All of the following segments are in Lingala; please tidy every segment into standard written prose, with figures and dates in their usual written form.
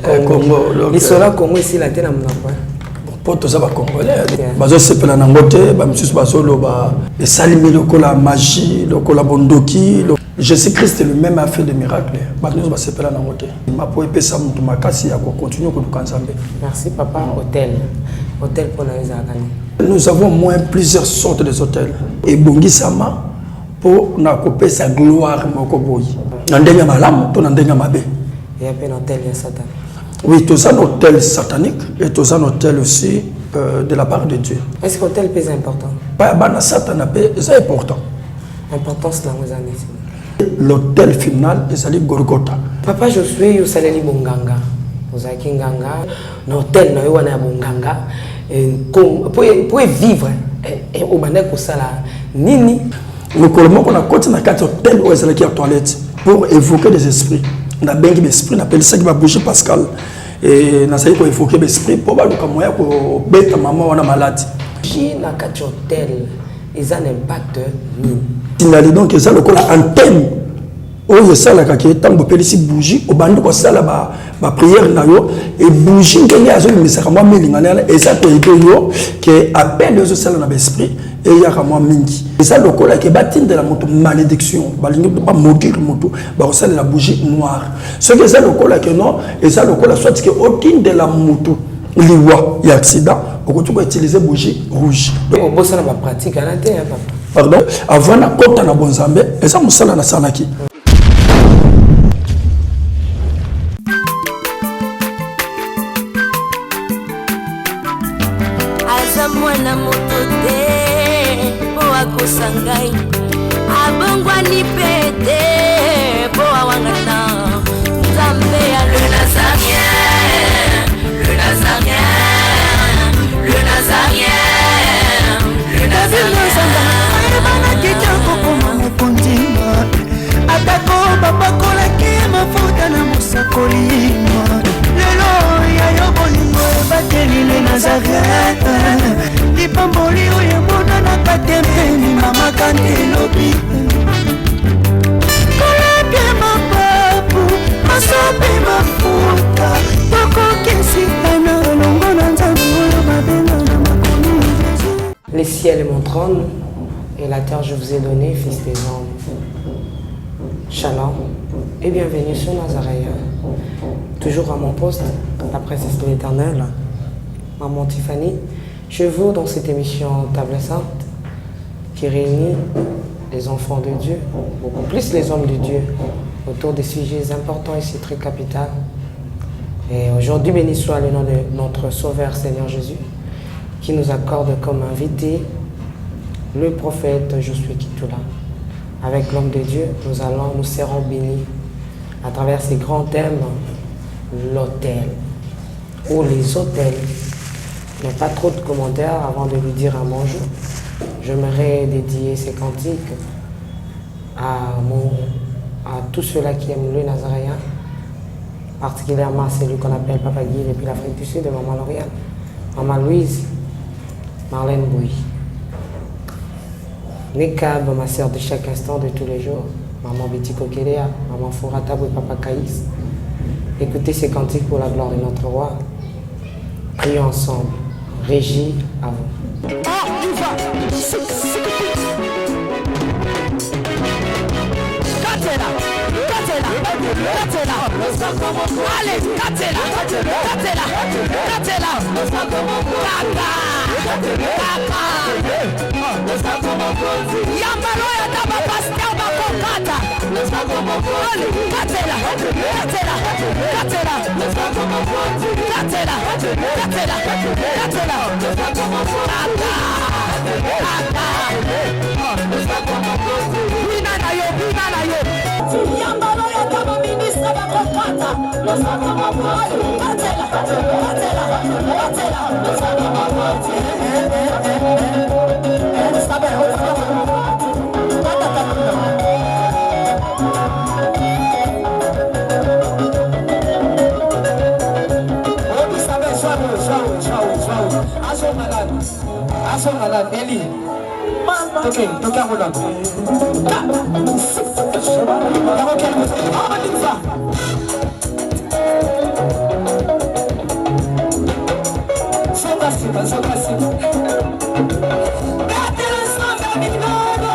Eh, Congo. Lisolo ya Congo esila te na monoko. Mpo toza bacongolais, bazosepela nango te. Bamisusu bazoloba esalemi lokola magie, lokola bondoki. Jésus Christ lui-même a fait des miracles, bato nyonso basepela nango te. Mpo epesa moto makasi ya kocontinue koluka Nzambe. Merci papa. Autel, autel mpona yo ezalaka nini? Nous avons moins plusieurs sortes des autels. Ebongisama mpo na kopesa gloire moko boye na ndenge ya malamu to na ndenge ya mabe. Eya mpe na autel ya Satan? Oui, toza na autel satanique et toza na autel aussi de la part de Dieu. Est ce que autel mpe eza important? Bana Satana mpe eza important. Importance nango eza neti? L'autel final ezali Golgotha. Papa Josue, yo osaleli bonganga, ozalaki nganga. Na autel na yo wana ya bonganga, po evivre, obandaki kosala nini? Mokolo moko nakoti na kati autel oyo ezalaki ya toilette pour évoquer des esprits. Nabengi baesprit, napelisaki babougie pascal, nazali koévoke baesprit mpo baluka moya kobeta mama wana maladi. Na kati autel eza na impact nini? Tinali, donc eza lokola antenne oyo esalaka ke ntango bopelisi bougie, obandi kosala baprière na yo, ebougie ndenge azobimisaka mwa milinga wana, eza koaider yo ke appel ezosala na baesprit eyaka mwa mingi. Eza lokola ke batindela moto malédiction, balingi bamaudire moto, bakosalela bougie noire. Soki eza lokola ke non, eza lokola soit ke otindela moto liwa ya accident, okoki koutiliser bougie rouge. Obosana bapratique wana te, papa? Pardon, avant nakota na bonzambe, eza mosala nasalaki. Aza mwana moto te mpo akosa ngai, abongwani mpe te mpo awangana. Nzambe ya le Nazarien, le Nazarien, le Nazarien, le Nazarien. Ayebanaki te akokoma mokonzi, atako bapakolaki mafuta na mosakoli. Lelo ya yo bolingo ebateli le Nazaret, lipamboli oyo emonanaka te mpeni mama kante elobi kolapie mapapu masope mafuta tokokesitana elongo na Nzambe oyo babenga na makomi Jésus. Le ciel est mon trône et la terre je vous ai donné, fils des hommes. Shalom et bienvenue sur Nazaréen. Toujours à mon poste, la princesse de l'Éternel, Maman Tiffany. Je vous dans cette émission Table Sainte qui réunit les enfants de Dieu, beaucoup plus les hommes de Dieu, autour des sujets importants et c'est très capital. Et aujourd'hui, béni soit le nom de notre Sauveur Seigneur Jésus, qui nous accorde comme invité le prophète Josué Kitula. Avec l'homme de Dieu, nous serons bénis à travers ces grands thèmes, l'autel ou les autels. Mais pas trop de commentaires avant de lui dire un bonjour. J'aimerais dédier ces cantiques à tous ceux-là qui aiment le Nazaréen, particulièrement celui qu'on appelle Papa Guy depuis l'Afrique du Sud, de Maman Lauriane, Maman Louise, Marlène Bouy. Nekab, ma sœur de chaque instant, de tous les jours, Maman Betty Kokelea, Maman Fouratabou et Papa Caïs. Écoutez ces cantiques pour la gloire de notre roi. Prions ensemble. Régie à vous. Allez, Katela, Katela, Katela, Kaka, Kaka. Yambalo ya taba pasteur bakokata. Allez, Katela, Katela, Katela, Katela, Katela, Katela, Kaka, Kaka. Bina na yo, bina na yo. Yambalo ya taba ministre bakokata. Katela, Katela, Katela. nsima zonga nsima betela nzambe minano.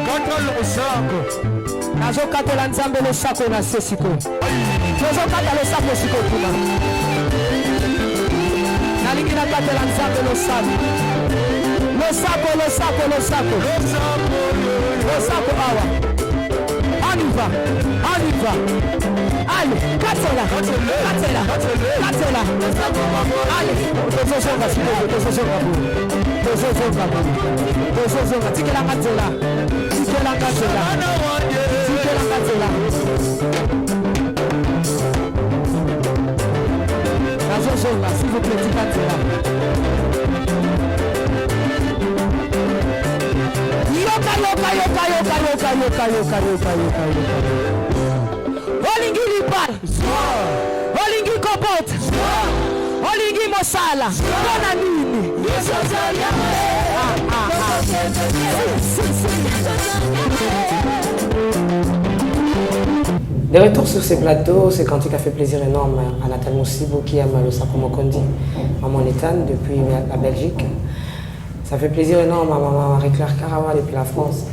Kata losako. Nazokatela Nzambe losako na se sikoyo. Tozokata losako sikoyo kuna. Nalingi nakatela Nzambe losako. Losako, losako, losako. Losako awa. On y va. On y va. Allez, katela, katela, katela. Allez, tozozonga sikoyo, tozozonga boye. Tozozonga boye. Tozozonga, tikelanga nzela. Tikelanga nzela. Tikelanga nzela. Nazozonga, s'il vous plaît, tika nzela. Yoka, yoka, yoka, yoka, yoka, yoka, yoka, yoka, yoka, yoka. Olingi libala, olingi kobota, olingi mosala, mpo na nini? Ah, ah, ah. Si, si, si. De retour sur ces plateaux, ce cantique a fait plaisir énorme à Nathan Moussibo qui aime le Sako Mokondi, maman Nathan depuis la Belgique. Ça fait plaisir énorme à maman Marie-Claire Karawa depuis la France.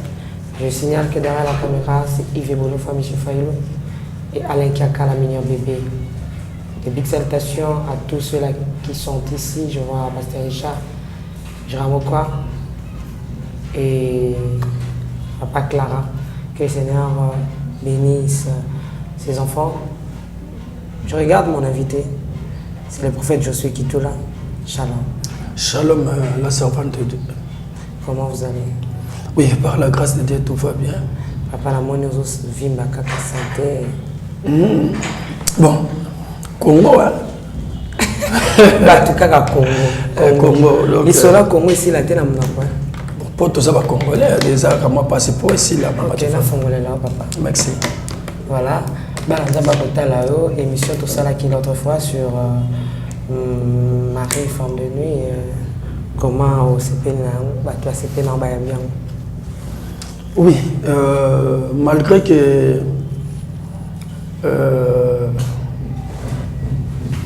Je signale que derrière la caméra, c'est Yves Bolofa, Michel Fayolo et Alain Kiaka, la mignon bébé. Des big salutations à tous ceux-là qui sont ici. Je vois Pasteur Richard, Jramokwa et Papa Clara. Que le Seigneur bénisse ses enfants. Je regarde mon invité, c'est le prophète Josué Kitoula. Shalom. Shalom, la servante de Dieu. Comment vous allez? Oui, par la grâce de Dieu, tout va bien. Papa, la monnaie vimba kaka santé. Bon, Congo, hein? Bato kaka Congo. Congo, donc, lisolo ya Congo esila te na monoko, hein? Bon, po toza bacongolais, ezalaka mwa mpasi po esila, mama. Ok, nafongolela yo, papa. Merci. Voilà, bana Nzambe akotala yo émission tosalaki l'autre fois sur Marie femme de nuit, comment osepeli na yango, bato basepeli na yango, bayambi yango? Oui, malgré que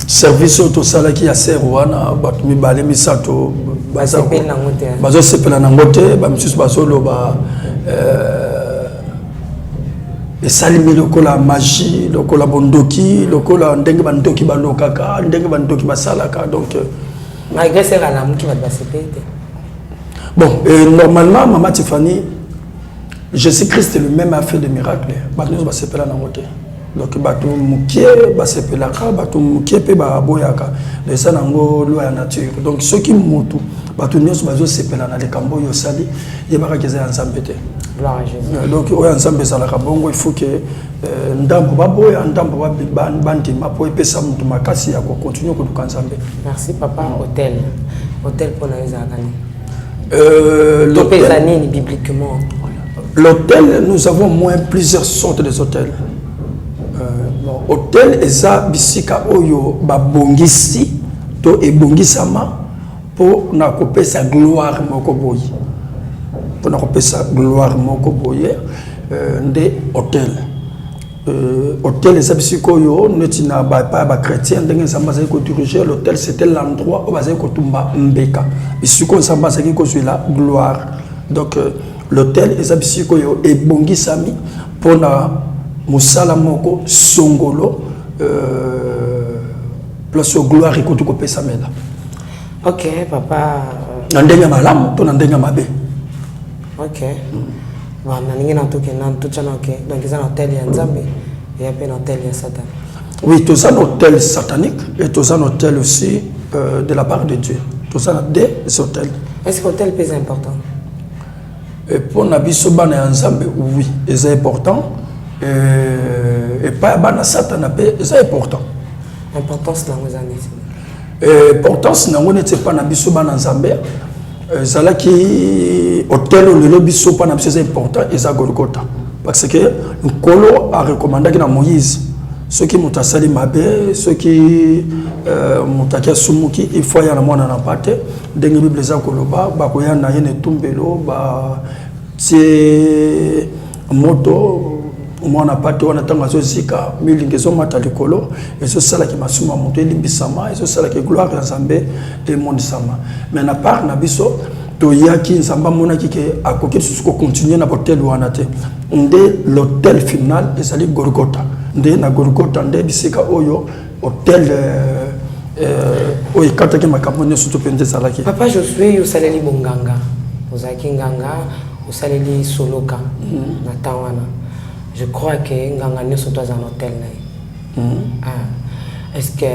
service oyo tosalaki ya sere wana, bato mibale misato basepeli nango te, hein? Bazosepela nango te. Bamisusu bazoloba esalemi lokola magie, lokola bondoki, lokola ndenge bandoki balokaka, ndenge bandoki basalaka. Donc Malgré sere alamuki, bato basepeli te. Bon, normalement, Maman Tiffany, Jésus-Christ lui-même a fait des miracles. Bato nyonso basepela nango te. Donc bato mokie basepelaka, bato mokie mpe baboyaka. Eza nango loi ya nature. Donc soki motu, bato nyonso bazosepela na likambo oyo osali, yebakaki eza ya Nzambe te. Gloire à Jésus. Donc oyo ya Nzambe ezalaka bongo, il faut que ndambo baboya, ndambo bandima, mpo epesa motu makasi ya kocontinue koluka Nzambe. Merci, papa. Autel, autel mpona yo ezalaka nini? To mpe eza nini bibliquement? L'autel, nous avons moins plusieurs sortes des autels. Bon, autel eza bisika oyo babongisi to ebongisama mpo na kopesa gloire moko boye. Mpo na kopesa gloire moko boye, nde autel. Autel eza bisika oyo neti na baepai ya bachrétien, ndenge Nzambe azali kodirige, l'autel, c'était l'endroit oyo bazali kotumba mbeka, bisika oyo Nzambe azalaki kozwela gloire. Donc l'autel eza bisika oyo ebongisami mpona mosala moko songolo, place oyo gloire ekoki kopesamela. Ok, papa. Na ndenge ya malamu to na ndenge ya mabe. Ok, bon, na ndenge na tokenda totya na, ok, donc eza na autel ya Nzambe, eya mpe na autel ya Satan. Oui, toza na autel satanique et toza na autel aussi de la part de Dieu. Toza na des autels. Est ce que autel mpe eza important? Mpo na biso bana ya Nzambe, oui, eza important. Epai ya bana Satana mpe eza important. Importance nango eza neti? Importance nango neti epai na biso bana Nzambe, ezalaki autel oyo lelo biso, mpa na biso eza important, eza Golgota, parce que Nkolo arekomandaki na Moïse, soki moto asali mabe, soki moto aki asumuki, il faut aya na mwana na mpate, ndenge Bible eza koloba, bakoya na ye na etumbelo, batie moto. Mwana mpate wana ntango azozika, milinga ezomata likolo, ezosalaki masumu ya moto elimbisama, ezosalaki gloire ya Nzambe emonisama. Mais na part na biso toyaki, Nzambe amonaki ke akoki lisusu kocontinue na botel wana te. Nde l'hôtel final ezali Golgotha. Nde na Golgotha nde bisika oyo hôtel oyo ekataki makambo nyonso to mpenza ezalaki. Papa Josue, yo osaleli bonganga, ozalaki nganga, osaleli soloka na temps wana. Je crois que nganga nyonso to aza na hôtel na ye. Ah. Est-ce que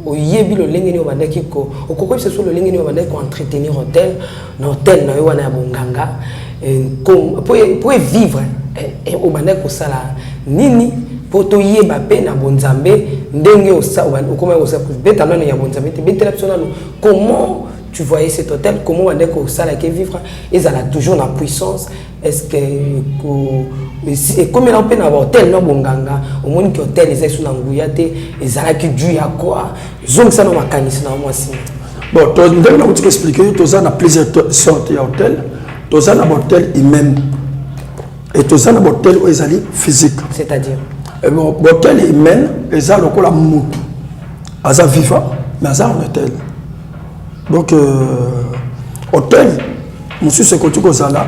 oyebi lolenge nini obandaki ko okokoyebisa biso lolenge nini obandaki koentretenir hôtel na hôtel na yo wana ya bonganga, po evivre, obandaki kosala nini mpo toyeba mpe na bonzambe ndenge okomaki kobeta nano ya bonzambe te? Betela biso nano comment tu voyais cet hôtel, comment obandaki kosalaki vivre, ezala toujours na puissance. Est-ce que ekomela mpe na bahôtel na bonganga, omoni ke hôtel eza esu na nguya te, ezalaki dû ya quoi? Zongisa na makanisi na mwa nsima. Bon, ndenge nakuti koexpliquer yo, toza na plusieurs sortes ya hôtel. Toza na bahôtel humaine et toza na bahôtel oyo ezali physique. C'est-à-dire? Bon, hôtel humaine eza lokola mutu aza vivant mais aza en hôtel. Donc hôtel mosusu ekoki kozala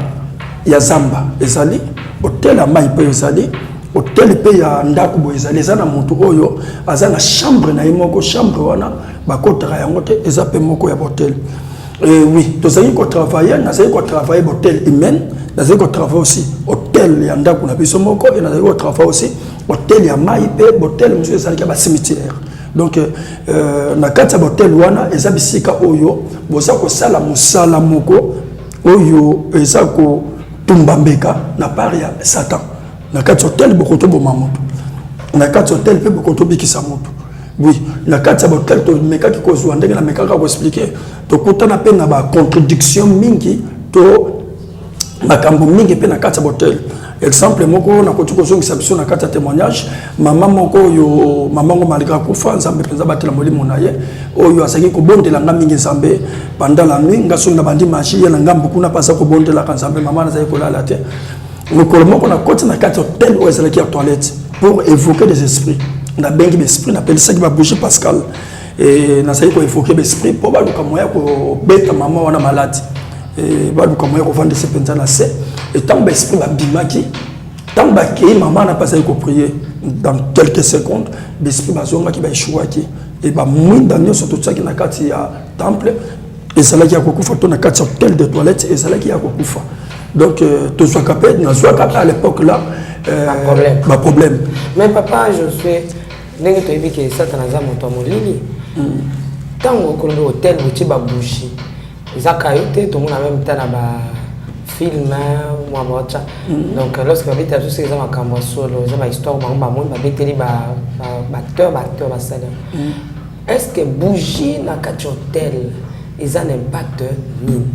ya zamba, ezali hôtel ya mai mpe ezali hôtel mpe ya ndako boye. Ezali eza na motu oyo aza na chambre na ye moko, chambre wana bakotaka yango te, eza mpe moko ya bahôtel. Oui, tozali kotravaille, nazali kotravaille bahôtel humaine, nazali kotravaille aussi hôtel ya ndako na biso moko e nazali kotravaille aussi hôtel ya mai mpe bahôtel mosusu ezalaki ya bacimetière. Donc na kati ya bahôtel wana eza bisika oyo boza kosala mosala moko oyo eza kotumba mbeka na part ya Satan. Na kati ya hôtel bokoki toboma moto, na kati ya hôtel mpe bokoki tobikisa moto. Oui, na kati ya bahôtel tomekaki kozwa, ndenge namekaka koexpliquer, tokutana mpe na bacontradiction mingi to makambo mingi mpe na kati ya bahôtel. Exemple moko nakoki kozongisa biso na kati ya témoignage, mama moko oyo, mama ngo malgré akufa, Nzambe mpenza batela molimo na ye, oyo azalaki kobondela nga mingi Nzambe pendant la nuit. Nga soki nabandi magie, ye na ngambu kuna mpe aza kobondelaka Nzambe. Mama nazalaki kolala te. Mokolo moko nakoti na kati ya hôtel oyo ezalaki ya toilette pour évoquer des esprits. Nabengi baesprit, napelisaki babougie pascal, nazali koévoquer baesprit mpo baluka moya kobeta mama wana maladi, baluka moya kovandisa mpenza na se. Ntango baesprit babimaki, ntango bakei, mama na mpe azali koprier, dans quelques secondes baesprit bazongaki, baéchouaki e bamwinda nyonso totiaki na kati ya temple ezalaki ya kokufa, to na kati ya hôtel de toilette ezalaki ya kokufa. Donc tozwaka mpe, nazwaka mpe à l'époque là baproblème. Mais papa Josue, ndenge toyebi ke Satana aza moto ya molili, ntango okolobi hôtel botie babougie, eza kayo te, tomona même ta na bafilm mwa baotya. Donc lorsque babetela biso, eza makambo ya solo, eza bahistoire bango bamoni, babeteli baacteur, baacteur basali. Est ce que bougie na kati ya hôtel eza na impact nini?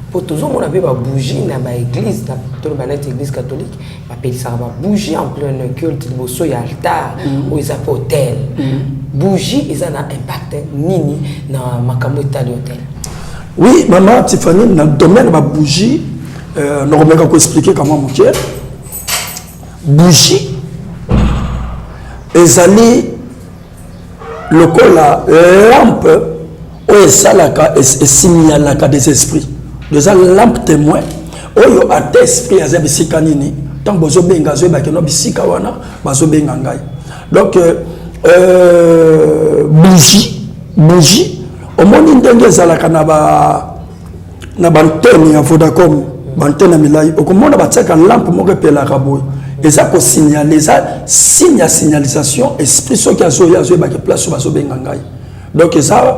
Mpo tozomona mpe babougie na baéglise, toloba neti église catholique, bapelisaka babougie en plein culte liboso ya altar oyo eza mpe hôtel. Bougie eza na impact nini na makambo etali hôtel? Oui, mama Tiffany, na domaine ya babougie, nakomeka koexpliquer kama moke. Bougie ezali lokola lampe oyo esalaka, esignalaka des esprits. Eza lampe témoin oyo ata esprit aza bisika nini, ntango bozobenga, azoyebaki no bisika wana bazobenga ngai. Donc bougie, omoni ndenge ezalaka na ba na baantenne ya Vodacom, baantenne ya milai, okomona batiaka lampe moko epelaka boye, eza kosignale, eza signe ya signalisation. Esprit soki azoya, azoyebaki place oyo bazobenga ngai. Donc eza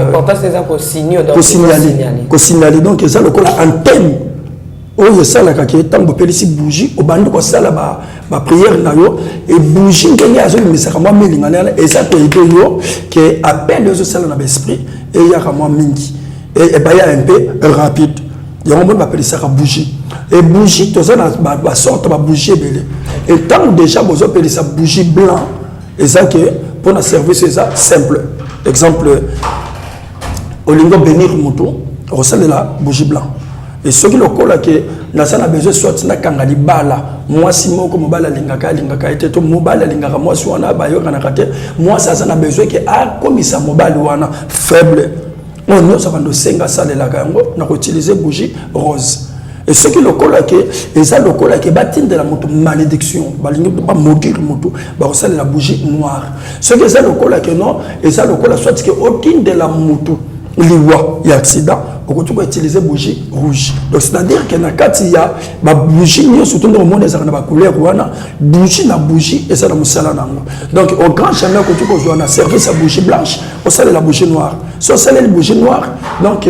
importance eza kosignale, kosignale. Donc eza lokola antenne oyo esalaka ke ntango bopelisi bougie, obandi kosala baprière na yo e bougie ndenge azobimisaka mwa milinga wana, eza koaider yo ke appel ezosala na baesprit eyaka mwa mingi, ebaya un peu rapide. Yango moni bapelisaka bougie. E bougie, toza na basorte babougie ebele. E ntango déjà bozopelisa bougie blanc, eza ke mpona service eza simple. Exemple, olingi obénir moto, okosalela bougie blanc. Et soki lokola ke naza na besoin soit nakanga libala, mwasi moko mobali alingaka alingaka ye te, to mobali alingaka mwasi wana bayokanaka te, mwasi aza na besoin ke akomisa mobali wana faible, oyo nyonso abanda osenga asalelaka yango na koutilize bougie rose. Et soki lokola ke eza lokola ke batindela moto malédiction, balingi bamaudire moto, bakosalela bougie noire. Soki eza lokola ke non, eza lokola soit ke otindela moto liwa ya accident, okoki koutilize bougie rouge. Donc c'est à dire que na kati ya babougie nyonso to ndenge omona ezalaka na bacouleur wana, bougie na bougie eza na mosala na yango. Donc au grand jamais okoki kozwa na service ya bougie blanche osalela bougie noire. So osaleli bougie noire, donc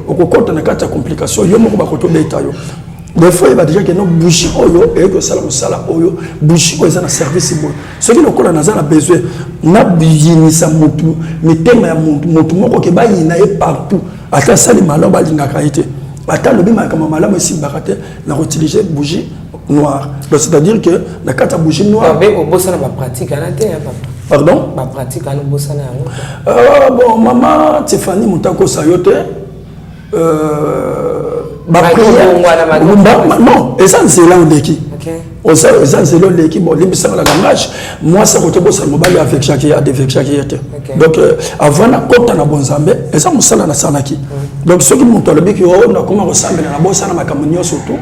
okokota na kati ya complication, yo moko bakoki obeta yo. Des fois oyeba déjà ke no, bougie oyo eyeki kosala mosala oyo, bougie oyo eza na service boye. Soki lokola naza na besoin nayinisa motu, mitema ya motu, motu moko ke bayina ye partout, ata asali malamu balingaka ye te, ata alobi makambo malamu esimbaka te, na koutilize bougie noire. Donc c'est à dire que na kati ya bougie noire obosana bapratique wana te, papa? Pardon? Bapratique wana obosana yango? Bon, mama Tiffany, moto akosa yo te. Non, eza nzela oleki, eza nzela oleki. Bon, limbisanga na langage, mwasi akoki kobosana mobali avexaki, adevexaki ye te. Donc avant nakota na bonzambe, eza mosala nasalaki. Donc soki moto alobiki o nakoma kosambela, nabosana makambo nyonso tu,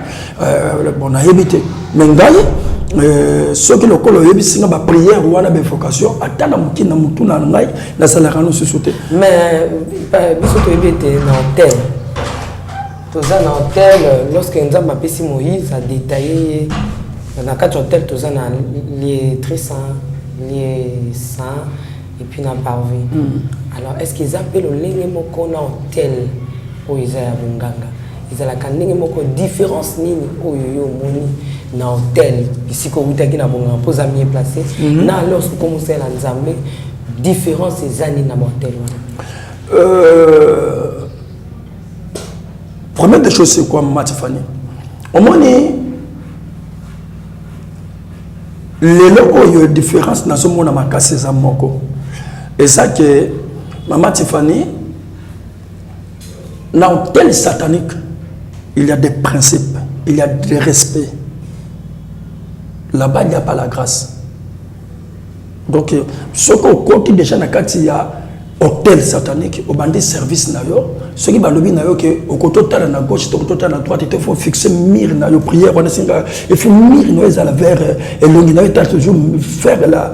bon, nayebi te. Mais ngai, soki lokola oyebisi nga baprière wana, bainvocation, ata na mokili na motu na ngai nasalaka mosusu te. Mais biso toyebi ete na autel, toza na autel, lorsque Nzambe apesi Moïse, adétaillé ye na kati ya autel, toza na lieu très saint, lieu saint et puis na parvis. Alors est ce que eza mpe lolenge moko na autel oyo eza ya bonganga? Ezalaka ndenge moko? Différence nini oyo yo omoni na autel esika owutaki na bonganga, mpo oza mieux placé, na lorsque okomosalela Nzambe? Différence eza nini na baautel wana? Première des choses, c'est quoi, Mama Tiffany? Omoni lelo oyo, différence nazomona makasi eza moko, eza ke, Mama Tiffany, na autel satanique, il y a des principes, il y a des respects. Là-bas, il n'y a pas la grâce. Donc soki okoti déjà na kati ya autel satanique, obandi service na yo, soki balobi na yo ke okoki otala na gauche to okoki otala na droite te, faut fixer mur na yo. Prière wana esenga il faut mur na yo ezala vers elongi na yo, etala toujours faire la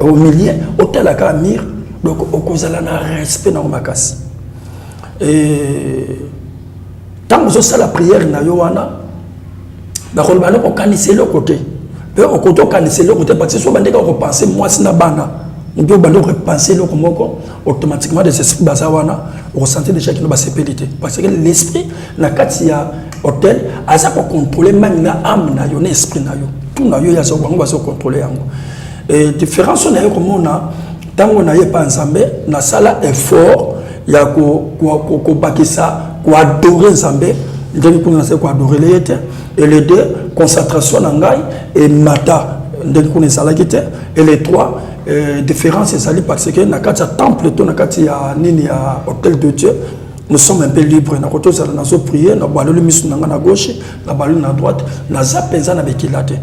au milieu, otalaka mur. Donc okozala na respect nango makasi. Ntango ozosala prière na yo wana, bakoloba no kokanisa eloko te, mpe okoki okanisa eloko te, parce que so obandeki kopense mwasi na bana, mpe obandi kopense eloko moko, automatiquement des esprits baza wana, okosentir déjà kino basepeli te, parce que l'esprit na kati ya autel aza kocontrôle même na âme na yo, na esprit na yo, tout na yo ye bango bazocontrôle yango. Et différence oyo naye komona ntango naye epa Nzambe, nasala effort ya kobakisa koadore Nzambe ndenge kuna nasali koadorele ye te. Et les deux, concentration na ngai emata ndenge kuna ezalaki te. Et les trois, différence ezali parce que na kati ya temple to na kati ya nini, ya autel de Dieu, nous sommes un peu libres. Nakoki ozala nazoprier, nabaloli miso na ngai na gauche, nabaloli na droite, naza mpenza na bekila te.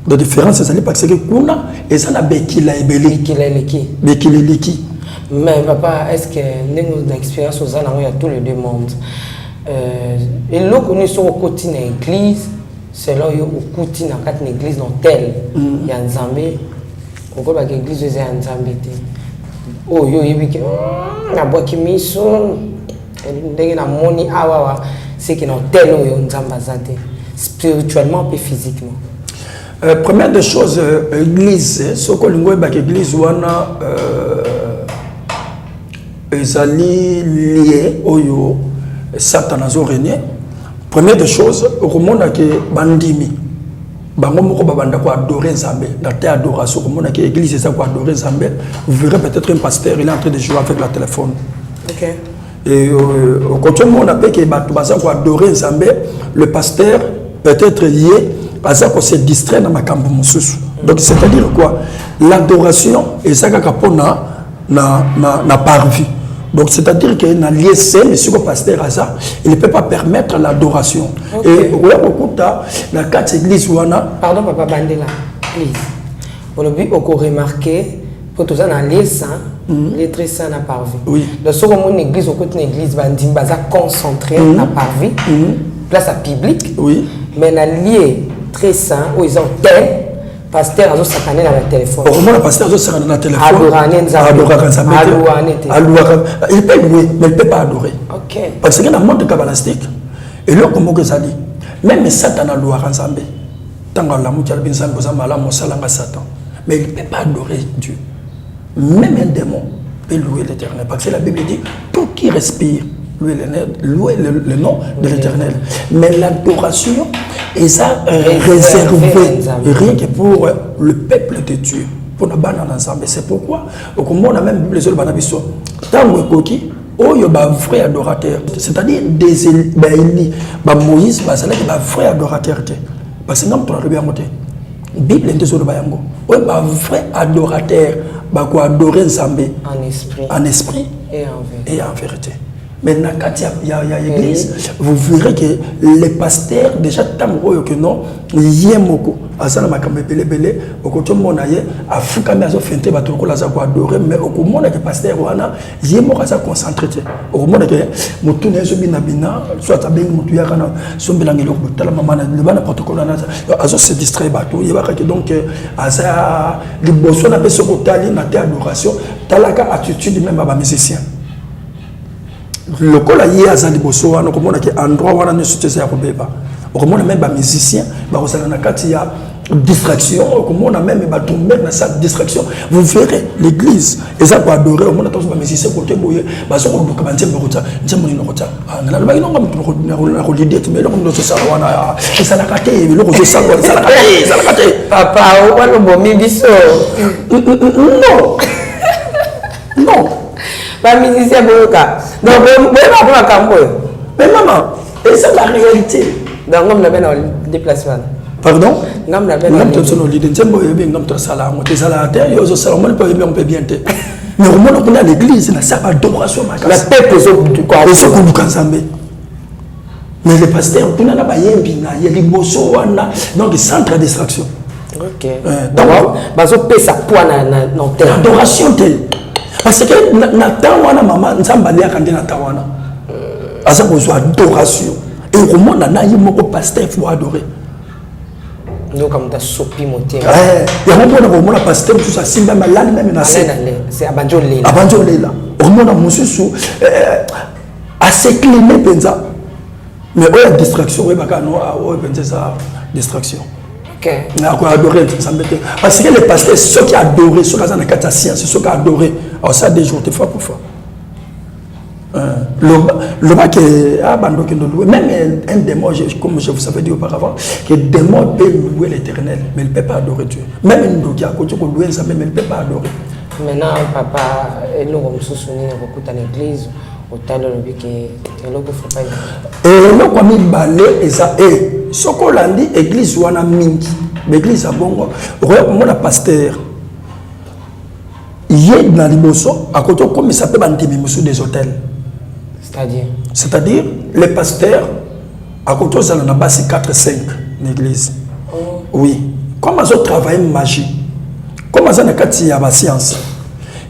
Donc différence ezali parce que kuna eza na bekila ebele. Bekila eleki. Bekila eleki. Mais papa, est ce que ndenge na expérience oza nango ya tous les deux mondes, eloko nini soki okoti na église, selon yo, okuti na kati na église, na autel ya Nzambe, okolobaka église oyo eza ya Nzambe te, oyo oyebi ke nabwaki miso ndenge namoni awawa, seke na autel oyo Nzambe aza te, spirituellement mpe physiquement? Première des choses, église, soki olingi oyebaka église wana ezali lieu oyo Satan azorégner, première des choses, okomona ke bandimi bango moko babanda koadorer Nzambe na te adoration. Okomona ke église eza koadorer Nzambe, vous verrez peut-être un pasteur, il est en train de jouer avec la téléphone. Et okoki omona mpe ke bato baza koadorer Nzambe, le pasteur peut-être ye aza kose distraire na makambo mosusu. Donc c'est à dire quoi? L'adoration eza kaka mpona na parvis. Donc c'est-à-dire que na lieu saint esika pasteur aza, il ne peut pas permettre l'adoration. Et okoya kokuta na kati église wana. Pardon papa, bandela please. Olobi okoremarquer po toza na lieu saint, lieu très saint na parvis. Donc soki omoni église, okoti na église, bandimi baza concentré na parvis, place ya public. Mais na lieu très saint oyo eza autel, pasteur azosakane na batelefone. Okomona pasteur azosakana na téléphone. Adorane Nzambe. Adoraka Nzambe te. Adourane te. Alouaka, il peut louer, mais il peut pas adorer. Parce que na monde kabbalistique, eloko moko ezali, même Satan alouaka Nzambe. Ntango alamuki, alobi: "Nzambe, oza malamu, osalanga Satan." Mais il peut pas adorer Dieu. Même un démon peut louer l'Éternel, parce que la Bible dit: "Tout qui respire, louer le nom de l'Éternel." Mais l'adoration eza réservé réservé Nzambe. rien que pour le peuple de Dieu, mpona bana na Nzambe. C'est pourquoi okomona même Bible ezoloba na biso, ntango ekoki oyo bavrai adorateur, c'est-à-dire des baEli, baMoïse, bazalaki bavrai adorateur te, parce que nga moto nalobi yango te, Bible nde ezoloba yango. Oyo bavrai adorateur bakoadore Nzambe en esprit en esprit et en vérité. Et en vérité. Mais na kati ya église, vous verrez que les pasteurs déjà, ntango oyo ke non, ye moko aza na makambo ebelebele, okoki omona ye afukami, azofente bato lokola aza koadore, mais okomona ke pasteur wana ye moko aza concentré te. Okomona ke motu na ye ezobinabina, soit abengi motu yaka na sombelanga eloko, botala mama na loba na protocole wana, azose distraire bato. Yebaka ke donc aza liboso na mpe soki otali na te adoration, talaka attitude même ya bamusicien. Lokola ye aza liboso wana, okomona ke endroit wana nyonso te eza ya kobeba. Okomona même bamusicien bakozala na kati ya distraction, okomona même badrummer na salle distraction. Vous verrez, l'église eza koadore, omona ntango bamusicien kote boye baza koluka banzembo, kotia nzembo nini, kotia nalobaki nonga moto nakolidie te, mais eloko nini ozosala wana ezalaka te, eloko ozosala wana ezalaka te, ezalaka te. Papa, wana obomi biso. Non, non. Bamusicien boyoka, donc boyeba mpe makambo oyo. Mais mama, eza la réalité. Donc ngam na be na déplace wana. Pardon? Ngam na be na Ngam to no lide nzembo oyebi, ngam to asala yango te, ezalaka te. Yo ozosala, omoni mpe oyebi yango mpe bien te, mais omona kuna l'église na sa adoration na makasi. Peuple ezokoluka Nzambe, mais le pasteur kuna na bayembi na ye liboso wana, donc centre ya distraction. Donc bazopesa poids na autel. Adoration te, parce que na temps wana, mama, Nzambe aliaka nde na temps wana aza kozwa adoration. Ekomona na ye moko pasteur faut adorer. Ndoka moto asopi motema. Yango mpona komona pasteur mosusu asimbami, alali même na se. Abandi olela. Abandi olela. Okomona mosusu asecline mpenza, mais oyo ya distraction, oyebaka no oyo mpenza eza distraction. Akoadore Nzambe te, parce que le pasteur soki adore, soki aza na kati ya science, soki adore, aosala 2 jours te fois pour fois. Loba ke abanda okende louer même un démon, comme je vous avais dit auparavant que démon peut louer l'Éternel, mais il ne peut pas adorer Dieu. Même ndoki akoki kolouer Nzambe, mais il ne peut pas adorer. Maintenant papa, eloko mosusu nini okokuta na église, otali, olobi ke eloko faut pas? Eloko ya mibale eza e soki olandi église wana mingi, baeglise ya bongo, okoya komona pasteur ye na liboso akoki okomisa mpe bandimi mosusu des autels. C'est-à-dire? C'est-à-dire le pasteur akoki ozala na basi 4 5 na église. Oui, comme azotravaille magie, comme aza na kati ya bascience,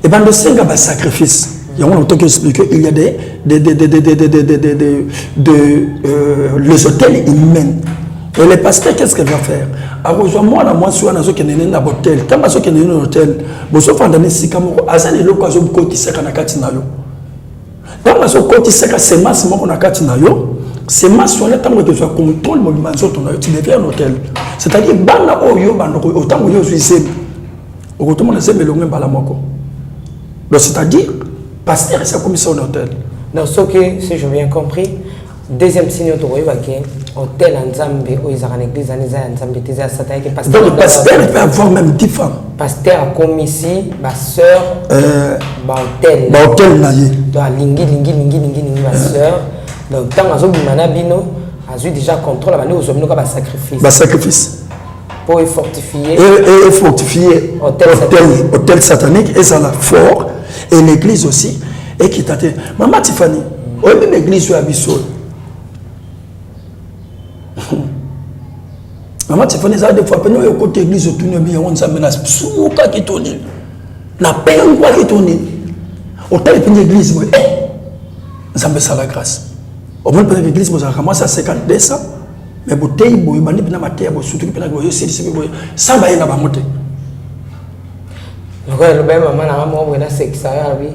ebanda osenga basacrifice. Yango na toki expliquer, il y a des les autels humains. Et le pasteur, qu'est-ce qu'il va faire? Akozwa mwana mwasi wana, azokende nini na autel. Ntango azokende nini na autel, bozofanda na esika moko, aza na eloko azokotisaka na kati na yo. Ntango azokotisaka semence moko na kati na yo, semence wana ntango ekozwa contrôle mobima nzoto na yo, tu deviens un autel. C'est-à-dire bana oyo bandoko, ntango yo ozwi zemi, okotomona zemi elongo mbala moko. Donc c'est-à-dire pasteur esi akomisa un autel. Donc soki, si je bien compris, deuxième signe oyo tokoyeba ke autel ya Nzambe oyo ezalaka na église wana eza ya Nzambe te, eza ya Satan, yeke Donc le pasteur peut avoir même 10 femmes. Pasteur akomisi basœur baautel. Baautel na ye. Donc alingi lingi lingi lingi lingi basœur. Donc ntango azobima na bino, azwi déjà contrôle, abandi kozwa bino ka basacrifice. Basacrifice. Mpo efortifie. Et fortifier autel autel, autel satanique ezala fort. Et l'église aussi Ekita te. Mama Tiffany, oyebi ba église oyo ya biso oyo? Mama Tiffany, eza des fois pene oyo okoti église, otuni, oyebi yango, Nzambe, nasumukaki to nini, napengwaki to nini? Otali mpenza église boye, eh, Nzambe esala grâce. Omoni mpenza église bozalaka mwasi ya 50 200, mais boteyi boye, bandi mpena mateya, bosutuki mpena boye, osilisi mpe boye, sa baye na bango te. Lokola eloba ye mama na nga moko boye, nasekisa yo, alobi: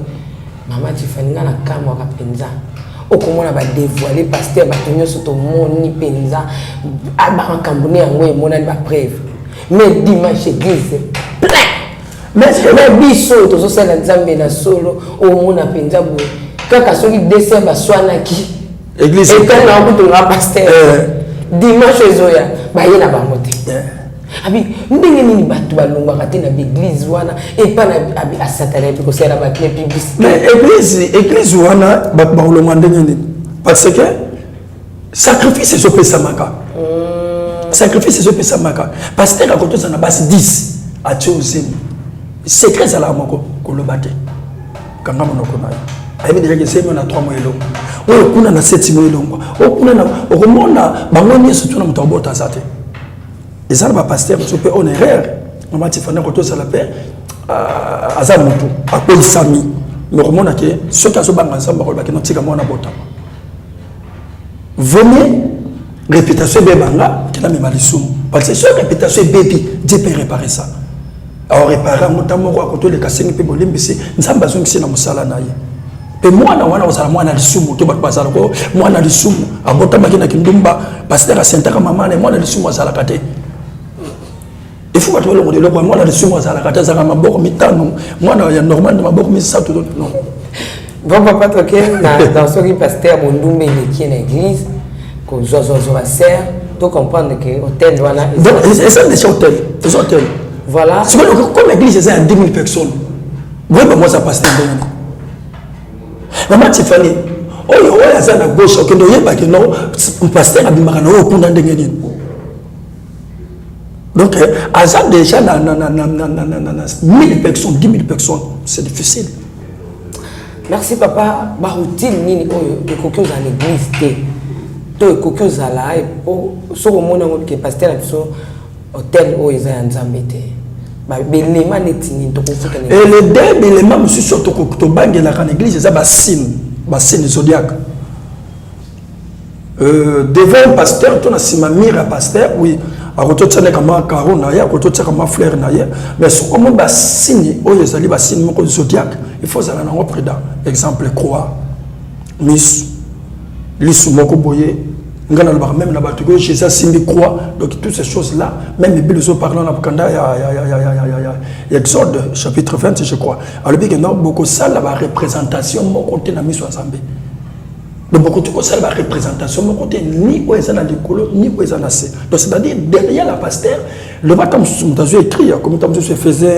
"Mama Tifani, nga nakamwaka mpenza, okomona badévoile pasteur, bato nyonso tomoni mpenza bamakambo ne yango emonani, bapreuve, mais dimanche église plein." Mais biso oyo tozosala Nzambe na solo, omona mpenza boye kaka soki dese baswanaki. Église. Etanga kutunga pasteur, dimanche ezoya, baye na bango te. Abi ndenge nini bato balongwaka te na baeglise wana epa na abi asatana epi kosala bato ya publicité? Mais église wana, bato bakolongwa ndenge nini? Parce que sacrifice ezopesamaka, sacrifice ezopesamaka. Pasteur akoki ozala na basi 10, atie ozemi, secret ezalaka moko, koloba te, kanga monoko na yo. Ayebi déjà ke zemi na 3 mois elongwa, oyo kuna na 7 mois elongwa, oyo kuna na okomona bango nyonso tuna moto abota aza te. Eza na bapasteur mosusu mpe on erreur. Mama Tifani, akoki ozala mpe aza motu akweyisami, mais okomona ke soki azobanga Nzambe, akolobaki: "Notika mwana botama, vomi réputation ebebanga ke namema lisumu." Parce que soki réputation ebebi, Dieu peut réparer ça. Aorépare yango ntan moko, akotoleka, asengi mpe bolimbisi, Nzambe azongisi na mosala na ye. Mpe mwana wana kozala mwana lisumu te. Bato bazala ko mwana lisumu abotamaki na kindumba, pasteur asentaka mama na ye, mwana lisumu azalaka te. Il faut bato balongola eloko ya mwana lisumu azalaka te, azalaka maboko 5, mwana ya normal na maboko 3, non. Bon, papa, toke na soki pasteur bondumba eleki na église, kozwazwazwa basere, to comprendre ke autel wana. Donc eza déjà autel, eza autel. Voilà. Sikoyo, comme église eza ya 10 000 personnes, boyeba mwasi ya pasteur ndenge nini? Mama Tifani, oyo aza na gauche, okende oyebaki no pasteur abimaka na oyo okunda ndenge nini? Donc aza déjà na 1000 personnes, 10 000 personnes, c'est difficile. Merci, papa. Baroutine nini oyo ekoki ozala na église te, to ekoki ozala po soki omoni yango ke pasteur na biso, autel oyo eza ya Nzambe te? Belema neti nini tokofuta na? Et les deux bilema mosusu oyo tobangelaka na église eza basigne, basigne zodiaque. Devant un pasteur to na nsima mur ya pasteur, oui, akoki otianeka mwa carreau na ye, akoki otiaka mwa fleur na ye, mais soki omoni basigne oyo ezali basigne moko zodiaque, il faut ozala nango prudent. Exemple, croix, misu, lisu moko boye. Ngai nalobaka même na bato que Jésus asimbi croix. Donc toutes ces choses là, même Bible ezoparle na bokanda ya Exode chapitre 20, je crois, alobi ke non, bokosala bareprésentation moko te na miso ya Nzambe. Donc bokoki kosala bareprésentation moko te, ni oyo eza na likolo, ni oyo eza na se. Donc c'est-à-dire derrière la pasteur, loba ta mosusu, moto azwi écrit, akomi ta mosusu Ephésiens,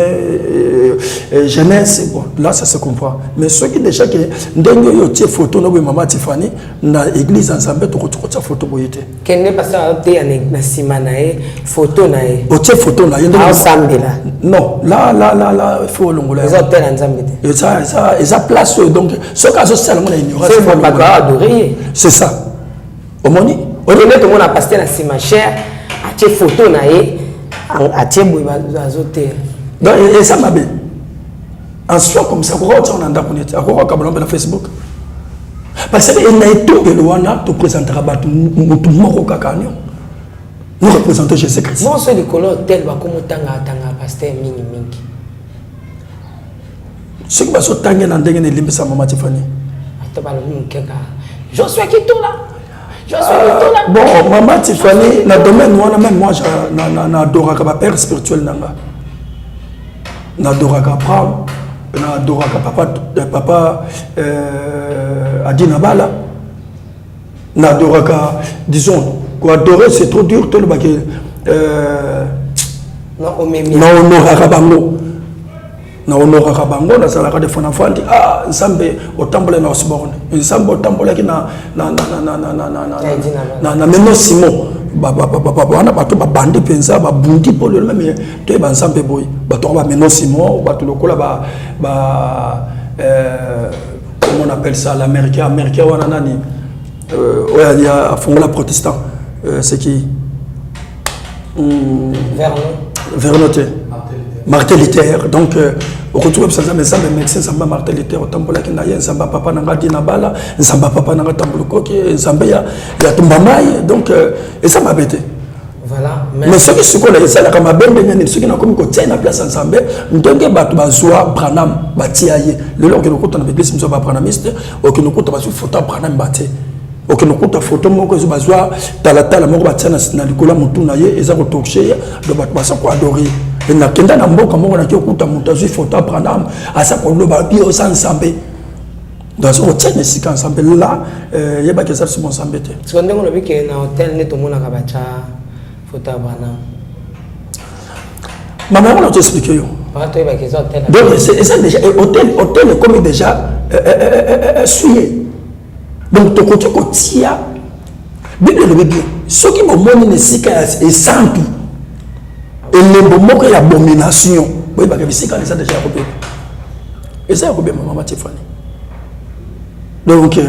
Genèse, bon, là ça se comprend. Mais soki déjà ke ndenge oyo otie photo na boye, mama Tifani, na église ya Nzambe tokoki kotia photo boye te. Kende pasteur aoteya na nsima na ye photo na ye. Otie photo na ye. Aosambela. Non, là là là là, il faut olongola. Eza autel ya Nzambe te. Eza place oyo, donc soki azosala yango na ignorance. Bato aadore ye. C'est ça, omoni. Okende tomona pasteur na nsima chaire, atie photo na ye, atie boye, azoteya. Donc eza mabe en soi. Comme ça akoka kotia na ndako neti akoka kokabala mpe na Facebook, parce que na etongelo wana toprésentaka bato motu moko kaka nio, nous représentons Jésus Christ. Bonso likolo autel bakomotanga atanga pasteur mingi mingi. Soki bazotange na ndenge na elimbisa, mama Tifani. Ata balobi moke kaka Josué Kitula, Josué Kitula. Bon, mama Tifani, na domaine wana, même moi naadoraka bapère spirituel na nga, naadoraka Abraham, naadoraka papa Adina Bala, naadoraka, disons koadorer c'est trop dur, tolobaki na honoraka bango, na honoraka bango. Nazalaka des fois nafandi: "Ah Nzambe, otambola na Osborne, Nzambe otambolaki na Meno Simon." Wana bato babandi mpenza, babundi mpo lelo même toyeba Nzambe boye. Bato yango, bameno Simon, bato lokola ba comment Comment on appelle ça? L'américain, américain wana nani? Oyo ya afongola protestant. C'est qui? Vernon. Vernon te. Martin Luther. Donc okoki koyebisa Nzambe, Nzambe médecin, Nzambe Martin Luther otambolaki na ye, Nzambe papa na nga Dina Bala, Nzambe papa na nga Tambulukoki, Nzambe ya Tumba Mai. Donc eza mabe te. Voilà. Mais soki sikoyo esalaka mabe ndenge nini? Soki nakomi kotia na place ya Nzambe, ndenge bato bazwa Branham batia ye lelo, okende okuta na baeglise mosusu ya babranhamiste, okende okuta bazwi foto ya Branham batie, okende okuta foto moko ezo bazwa talatala moko batia na likolo ya motu na ye, eza kotorche ye. Donc bato baza koadorer. Nakenda na mboka moko, naki okuta moto azwi foto ya Branham, aza koloba bi oza Nzambe. Donc aza kotia na esika Nzambe la yebaki eza biso Nzambe te. Siko ndenge olobi ke na hotel nde tomonaka batya foto ya Branham. Mama, yango na toexpliquer yo. Toyebaki eza hotel. Donc eza déjà hôtel, hôtel ekomi déjà souillé. Donc tokoki kotia, Bible elobi bien, soki bomoni na esika ya esantu elembo moko ya abomination, boyebaka bisika wana eza déjà ya kobeba, eza ya kobeba, mama Tiffany. Donc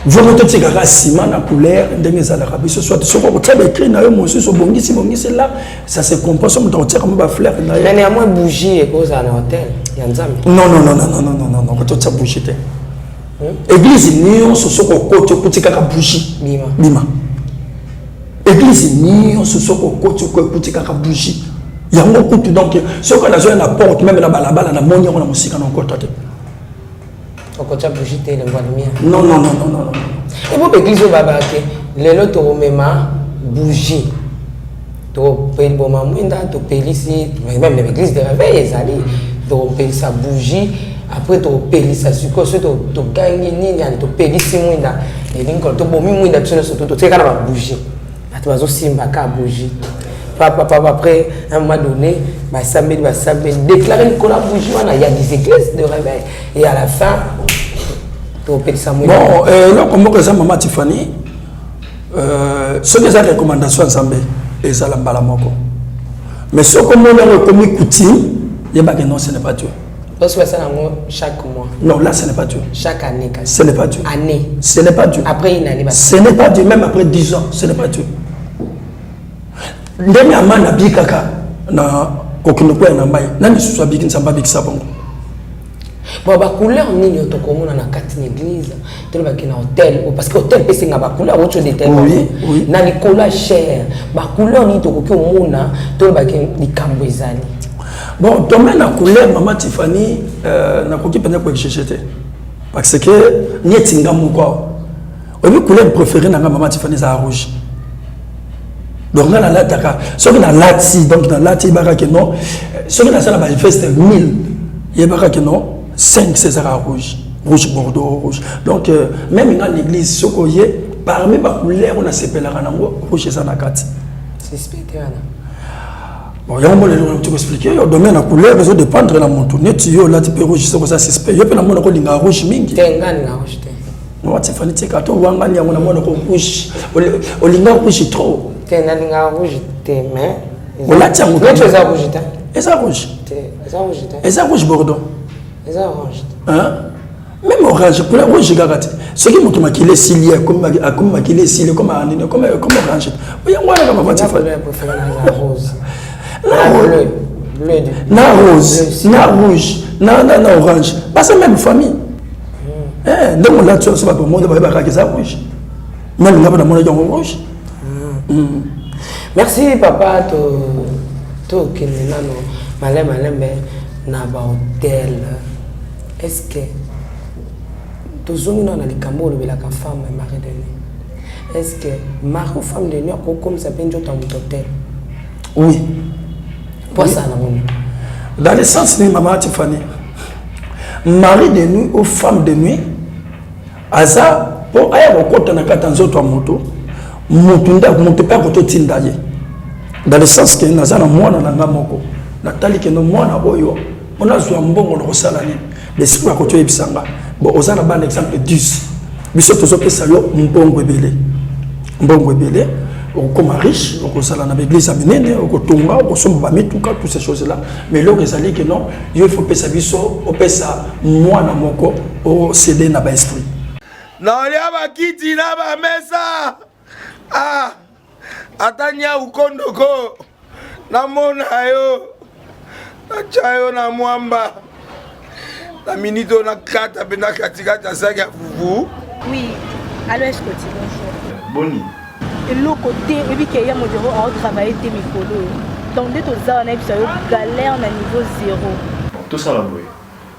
vraiment totikaka nsima na couleur ndenge ezalaka biso, soit soki okotia baécrit na yo mosusu, obongisi bongisi la, ça se comprend. So moto akotiaka mo bafleur na ye. Mais néanmoins bougie ekozala na hotel ya Nzambe? Non, non, non, non, non, non, non, non, kototia bougie te. Église nyonso soki okoti, okuti kaka bougie, bima. Bima. Église nyonso soki okoti, okuti kaka bougie yango kutu. Donc soki nazoya na porte, même na balabala, namoni yango na mosika, na okota te. Okotia bougie te, elembo ya lumière. Non, non, non, non, non. Ebo baeglise oyo babaka te, lelo tokomema bougie, tokoboma mwinda, topelisi. Même na baeglise de réveil ezali, tokopelisa bougie, après tokopelisa. Sikoyo soki togangi nini, ale topelisi mwinda, elingi kolo tobomi mwinda biso nyonso, totieka na babougie, bato bazosimba ka bougie papa papa. Après un moment donné, basambeli, basambeli, déclaré likolo ya bougie wana. Il y a des églises de réveil et à la fin topelisa mwinda. Bon, eloko moko eza, mama Tiffany, soki eza recommandation ya Nzambe, ezala mbala moko. Mais soki omoni yango ekomi coutume, yebake non, ce n'est pas Dieu. Parce que basala yango chaque mois. Non, là ce n'est pas Dieu. Chaque année kasi. Ce n'est pas Dieu. Année. Ce n'est pas Dieu. Après une année. Ce n'est pas Dieu. Même après 10 ans, ce n'est pas Dieu. Ndenge amana abikaka na kokende kwea na mai, nani lisusu abiki? Nzambe abikisa bongo. Bon, bacouleur nini oyo tokomona na kati na église, tolobaki na hotel, parce que hotel mpe esenga bacouleur oyo détail. Oui. Na likolo ya chaire, bacouleur nini tokoki omona, tolobaki likambo ezali? Bon, domaine ya couleur, mama Tiffany, nakoki mpenza koexiger te, parce que neti nga moko awa, oyebi couleur préférée na nga, mama Tiffany, ezala rouge. Donc nga nalataka, soki nalati, donc nalati, yebaka ke non, soki nasala baveste 1000, yebaka ke non, 5 ezalaka rouge, rouge bordeaux, rouge. Donc même nga na église, soki oye parmi bacouleur oyo nasepelaka nango, rouge eza na kati. Suspect te wana? Bon, yango mona eloko nauti koexpliquer yo, domaine ya couleur ezodépendre na motu. Neti yo olati mpe rouge, soki oza suspect, yo mpe namona kolinga rouge mingi. Te, nga ninga rouge te. Mama Tiffany, tika to wangani yango, namona ko rouge, olinga rouge trop. Te, nalinga rouge te, mais Olati yango. Neti eza rouge te. Eza rouge. Te, eza rouge te. Eza rouge bordeaux. Eza orange. Hein? Même orange, couleur rouge kaka te. Soki moto makili esili, akomi makili esili, comme nini, comme orange, yango wana kaka, mama Tiffany. Couleur préférée na eza rose. Na bleu, bleu du Na rose, na rouge, na orange, baza même famille. Ndenge olati oyo, so bato bamoni, bayebaka kaka eza rouge. Même nga mpe namonaki yango rouge. Merci papa. Tokende nano malembe malembe na bahotel. Est ce que tozongi nano na likambo olobelaka femme ya mari de nuit? Est ce que mari ou femme de nuit akokomisa mpe nzoto ya moto hotel? Oui. Po asala nango nini? Dans le sens nini, mama Tiffany? Mari de nuit ou femme de nuit aza mpo aya kokɔta na kati ya nzoto ya moto, motu nde moto mpe akototinda ye. Dans le sens ke naza na mwana na nga moko, natali kendo mwana oyo mpona azwa mbongo na kosala nini, besiko akoki oyebisa nga: bon, oza na bana, exemple 10, biso tozopesa yo mbongo ebele, mbongo ebele. Okokoma riche, okozala na baeglise ya minene, okotonga, okosomba bamituka, toutes ces choses là. Mais eloko ezali ke non, yo il faut opesa biso, opesa mwana moko océder na baesprit. Naolia bakiti na bamesa, ah, ata nyau kondoko namona yo, natya yo na mwamba na minute oyo nakata mpenza katikati ya saki ya fufu. Oui, allo Escoti, bonjour. Boni? Eloko te, oyebi ke ya modero aotravaille te mikolo oyo. Donc nde toza wana yebisa yo galère na niveau zéro. Bon, tosala boye.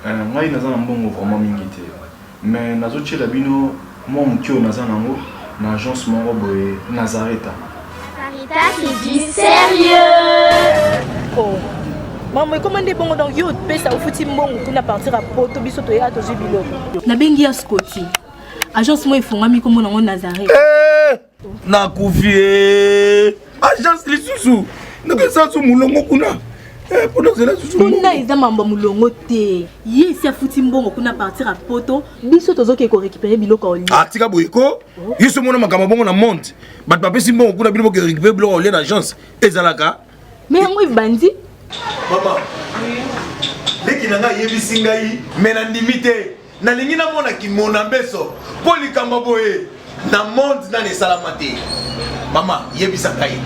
Ngai naza na mbongo vraiment mingi te. Mais nazotiela bino mwa moke oyo naza nango na agence moko boye Nazareta. Nazareta, c'est du sérieux! Oh. Maman, ekoma nde bongo donc yo opesa ofuti mbongo kuna partir ya poto biso toya tozwi biloko. Nabengi ya Scotty. Agence moko efongami kombo nango Nazareth. Eh, nakufi eh. Agence lisusu ndenge eza mulongo kuna eh, mpona ozela susu kuna eza mambo ya mulongo te. Ye esi afuti mbongo kuna partir ya poto biso tozoke korécupérer biloko ya olia. Ah, tika boye ko yo so omona makambo bongo na monde bato bapesi mbongo kuna bino boke récupérer biloko ya olia na agence ezalaka. Mais yango ebandi. Mama, leki na ngai ayebisi ngai me nandimi te, nalingi namona kimona mbeso mpo likambo boye na monde nani esalama te. Mama, yebisa ngai,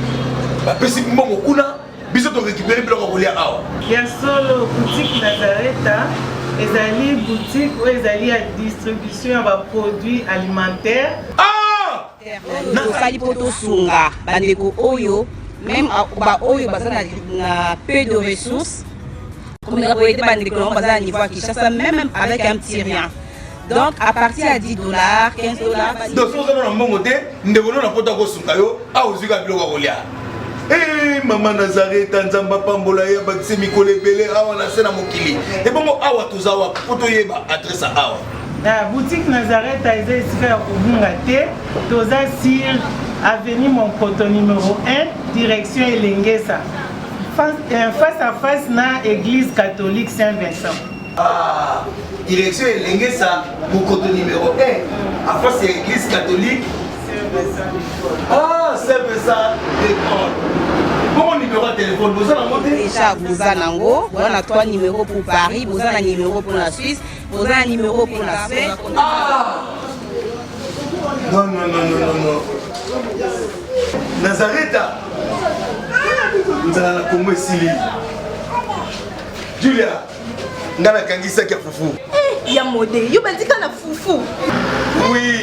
bapesi mbongo kuna biso torécupere biloko ya kolia awa. Ya solo, boutique Nazareta ezali boutique oyo ezali ya distribution ya baproduits alimentaires. Ah! Tosali mpo tosunga bandeko oyo meme baoyo baza na peu de ressources, komeka koyede bandeko nango baza na niveau ya Kinshasa même avec un petit rien. Donc à partir ya 10 $, 15 $. Donc soki oza na mbongo te, ndeko no na poto akosunga yo awa ozwi kaka biloko ya kolia. Eh, mama Nazareta, Nzambe apambola ye, abakise mikolo ebele awa na se na mokili. Ebongo awa toza wapi mpo toyeba adresse ya awa? Na boutique Nazareta eza esika ya kobunga te, toza sur avenue Monkoto numéro 1, direction Elengesa, face à face na église catholique Saint-Vincent. Ah, direction Elengesa, Mokoto numéro 1, en face ya église catholique Ah, Saint-Vincent d'école. Bongo numéro ya téléphone boza nango te? Déjà boza nango, boza na 3 numéros pour Paris, boza na numéro pour la Suisse, boza na numéro pour la Suède. Ah! Non, non, non, non, non, non. Nazareta, nzala na Congo esili. Julia, nga nakangisaki ya fufu. Eh, ya mode, yo bandika na fufu. Oui,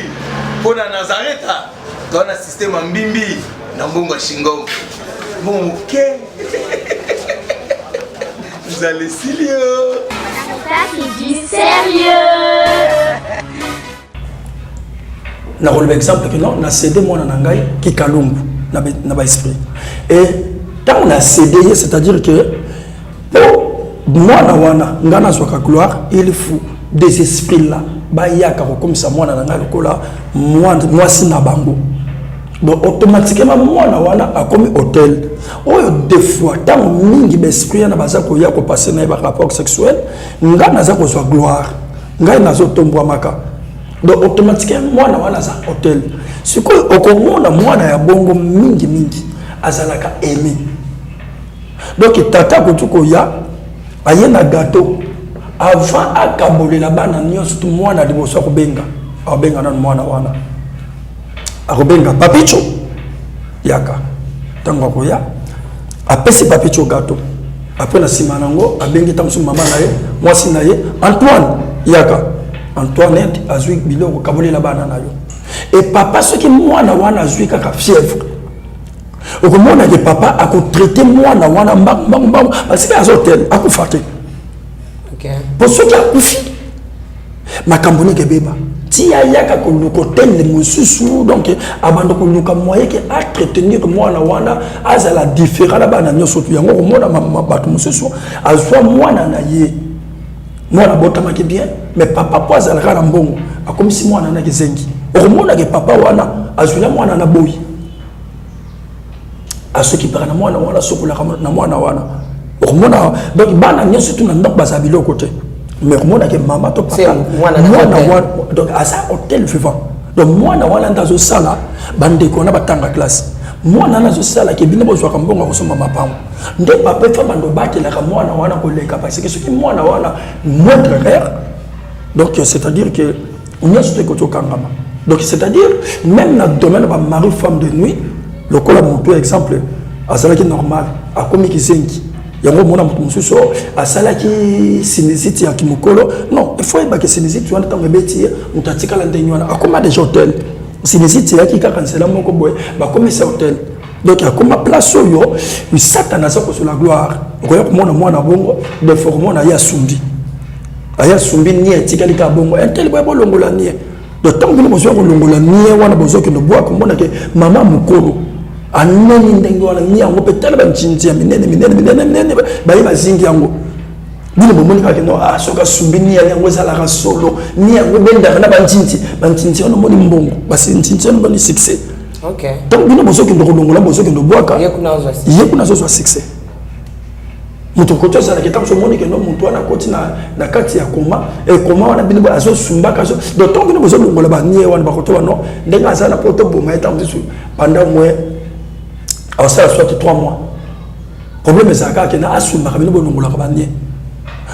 mpo na Nazareta toza na système ya mbimbi na mbongo ya shingom. Mbongo moke. Nzala esili yo. Ça, c'est du sérieux! Nakoloba exemple ke non, na cédé mwana na ngai kikalungu na baesprit. E ntango na cédé ye, c'est-à-dire que mpo mwana wana ngai nazwaka gloire, il faut des esprits là bayaka kokomisa mwana na ngai lokola mwasi na bango. Donc automatiquement mwana wana akomi autel oyo. Des fois ntango mingi baesprit wana baza koya kopasser na ye barapport sexuel, ngai naza kozwa gloire, ngai nazotombwamaka. Donc automatiquement mwana wana aza autel. Sikoyo okomona mwana ya bongo mingi mingi azalaka aimé. Donc tata akoki koya aye na gâteau, avant akabolela bana nyonso tu, mwana liboso akobenga, akobenga nano mwana wana, akobenga papicho, yaka. Ntango akoya, apesi papicho gâteau. Après, na nsima nango, abengi ntango mosusu mama na ye, mwasi na ye, Antoine, yaka. Antoinette azwi biloko, kabolela bana na yo. E papa, soki mwana wana azwi kaka fièvre, okomona ke papa akotraiter mwana wana mbangu mbangu mbangu, parce que aza autel, akufa te. Po soki akufi, makambo ndenge ebeba ti ayaka koluka autel mosusu. Donc abanda koluka moyen ke entretenir mwana wana azala différent na bana nyonso tu. Yango komona bato mosusu azwa mwana na ye, mwana abotamaki bien, mais papa mpo azalaka na mbongo, akomisi mwana na kizengi. Okomonake papa wana azwila mwana na boyi, asokipaka na mwana wana, asokolaka na mwana wana. Okomona donc bana nyonso tu na ndako bazala biloko te, mais okomonake mama to papa, mwana wana donc aza autel vivant. Donc mwana wana nde azosala bandeko wana batanga classe. Mwana wana azosalaka bino bozwaka mbongo ya kosomba mapango. Nde papa efa bando obatelaka mwana wana koleka parce que soki mwana wana moindre erreur, donc c'est-à-dire que nyonso te ekoki okangama. Donc c'est-à-dire même na domaine ya bamari femme de nuit, lokola moto exemple azalaki normal akomi kizengi, yango omona moto mosusu oyo asalaki sinusite ya kimokolo. Non, il faut yebake sinusite wana ntango ebeti ye, moto atikala ndenge wana, akoma déjà hotel. Sinusite eyaki kaka nzela moko boye, bakomisa hotel. Donc akoma place oyo Satana aza kozwa gloire. Okoya komona mwana bongo deforme na ye, asumbi, aye asumbi nie, etikali kaka bongo intel boye, bolongola nie. Donc ntango bino bozwa kolongola nie wana, bozokende bwa komona ke mama mokolo anoni ndenge wana nie yango mpe tala banzinzi ya minene minene minene minene baye bazingi yango. Bino bomoni kaka no, ah, soki asumbi nie yango ezalaka solo, nie yango ebendaka na banzinzi, banzinzi wana omoni mbongo, basi nzinzi wana omoni succès. Ntango bino bozokende kolongola, bozokende obwaka, ye kuna azozwa succès. Moto okoki ozalaka ntango omoni kendo moto wana akoti na kati ya koma ekoma wana, bino azosumbaka. Donc ntango bino bozolongola banie wana, bakoto wana ndenge aza na po toboma ye, ntango mosusu pendant moins asala soit 3 mois, problème ezalaka kaka kenda asumbaka, bino bolongolaka banie.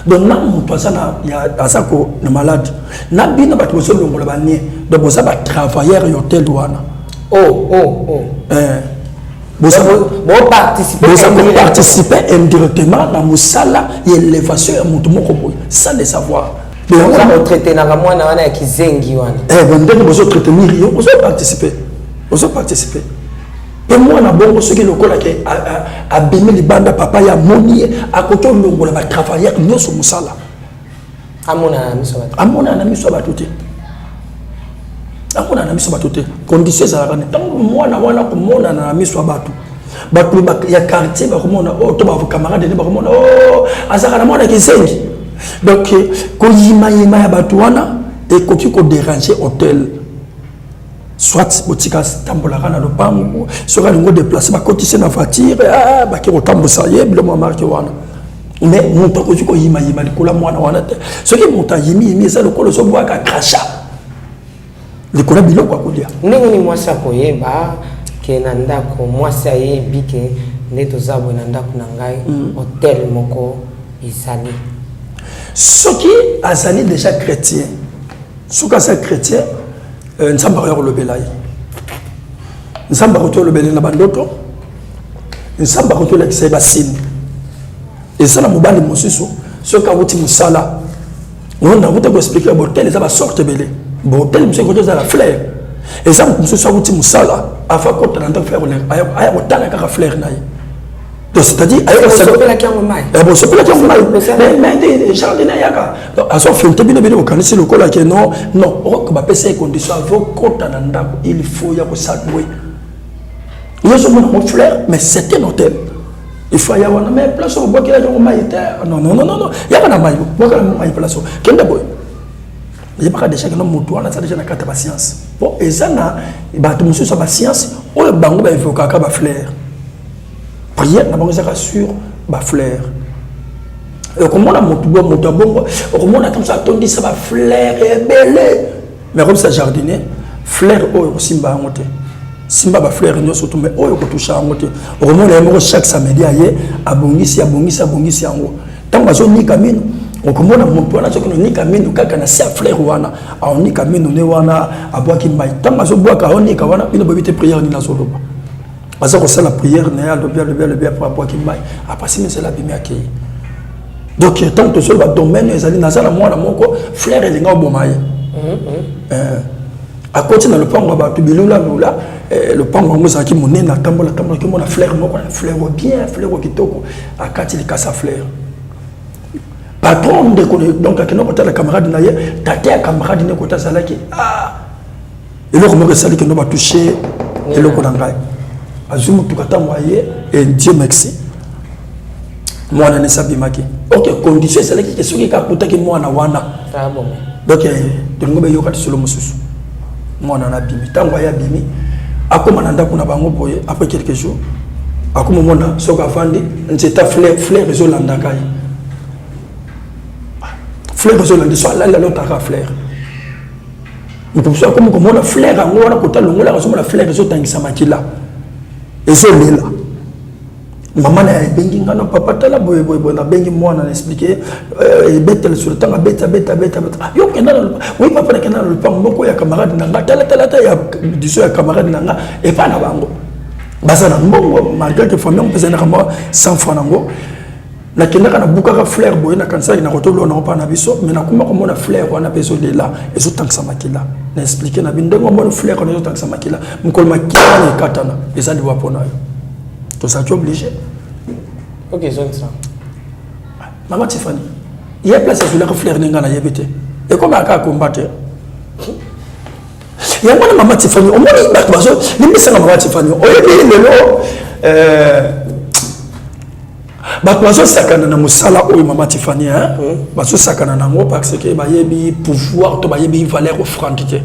Donc na moto aza na aza ko na malade na bino bato bozolongola banie, donc boza batravailleur ya hotel wana. Oh. Eh, boza koparticipe indirectement na mosala ya élévation ya moto moko boye sans le savoir. Otraitenaka mwana wana ya kizengi wana. Eh, ndenge bozotraitenir yo, ozoparticipe, ozoparticipe. Mpe mwana bongo soki lokola ke abimi libanda, papa ye amoni ye, akoki olongola batravailleur nyonso mosala. Amonana na miso ya bato. Amonana na miso ya bato te, amonana na miso ya bato te. Condition ezalaka ne ntango mwana wana komonana na miso ya bato, bato ya quartier bakomona oyo to bacamarade nde bakomona o azalaka na mwana kizengi. Donc koyimayima ya bato wana ekoki kodéranger hotel. Soit botika tambolaka na lopango, soki alingi odeplace, bakotisi na voiture, ah, bake kotambusa ye biloko ya marke wana. Mais moto akoki koyimayima likolo ya mwana wana te. Soki moto ayimiyimi, eza lokola ozobwaka crachat likolo ya biloko ya kolia. Ndenge nini mwasi akoyeba ke na ndako, mwasi ayebi ke nde toza boye na ndako na ngai, hotel moko ezali? Soki azali déjà chrétien, soki aza chrétien, Nzambe akoya kolobela ye. Nzambe akoki olobela ye na bandoto, Nzambe akoki olakisa ye basini. Eza na mobali mosusu, soki awuti mosala oyo nakuta koexplike, botel eza basorte ebele, botel mosusu ekoki ozala fleur. Eza moto mosusu awuti mosala, afa kota na ndako, fleur aya kotala kaka fleur na ye. Donc c'est-à-dire bosopelaki yango mai. Bosopelaki yango mai, mais jardin ayaka azofente bino, bino bokanisi lokola ke non, non, okoka bapesa ye condition: avokota na ndako, il faut ya kosalouer. Nyonso omona ngo fleur, mais c'est un hôtel. Il faut aya wana, mais place oyo obwakelaki yango mai te. Non, non, non, non, yaka na mai, bwakela mai place oyo, kende boye. Yebaka déjà keno moto wana aza déjà na kati ya bascience. Bon, eza na bato mosusu ya bascience oyo bango baevokaka bafleur, prière na bango ezaka sur bafleur. Okomona motu bo moto ya bongo, okomona ata mosu atondisa bafleur ebele, mais akomisa jardinier: fleur oyo okosimba yango te, simba bafleur nyonso to, mais oyo okotoucha yango te. Okomona ye moko chaque samedi aye, abongisi, abongisi, abongisi yango. Ntango azonika mino, okomona moto wana azoki nonika mino kaka na se ya fleur wana, aonika mino ne wana, abwaki mai. Ntango azobwaka, aonika wana, bino boyebi te prière nini azoloba. Aza kosala prière na ye, alobi, alobi, alobi, apres abwaki mai, apasi misala, abimi, akei. Donc ntango tozoloba domaine ezali, naza na mwana moko, fleur elinga oboma ye. Akoti na lopango ya bato, bilulalula. Lopango yango ezalaki monene. Atambola, atambola, komona fleur moko na fleur bien, fleur kitoko, akati likasa fleur. Patron, ndeko, donc akende kotala camarade na ye, tata ya camarade nde kota azalaki. Ah, eloko moko esali kendo batouche eloko na ngai. Azwi motuka, ntango aye, et Dieu merci, mwana nesi abimaki. Ok, condition ezalaki ke soki kakutaki mwana wana, donc tolingo beyoka lisolo mosusu. Mwana na abimi. Ntango aye, abimi, akóma na ndako na bango boye, après quelques jours akóma omona soki avandi nzeta fleur, fleur ezolandaka ye, fleur ezolanda. So alali, alotaka fleur. Moto mosusu akomi komona fleur yango wana, kota longolaka, azomona fleur ezotangisa makila. Ezolela. Mama na ebengi nga na papa tala boye boye boye nabengi mwana na expliquer euh, ebetele sur ntango abeta abeta abeta abeta ah, yo okenda na oui papa nakenda na lopango moko ya camarade na nga tala tala ta ya diso ya camarade na nga epai na bango baza na mbongo malgré que famille yango mpe ezalaka mwa 100 francs nango nakendaka nabukaka fleur boye nakanisaki na kotolona yango mpa na biso mais nakoma komona fleur wana mpe ezolela ezotangisa makila na explike na bino ndenge omoni fleur wana ezotangisa makila mokolo makila wana ekatana eza liwa mpo na yo tozalaki oblige ok ezongisa mama tifani ye place azwelaka fleur ndenge nayebi te ekomaka kaka komba te yango wana mama tifani omoni bato bazo limbisanga mama tifani oyebi lelo euh, bato bazosakana na mosala oyo mama tifani hmm. bazosakana nango parce que bayebi pouvoir to bayebi valeur offrande te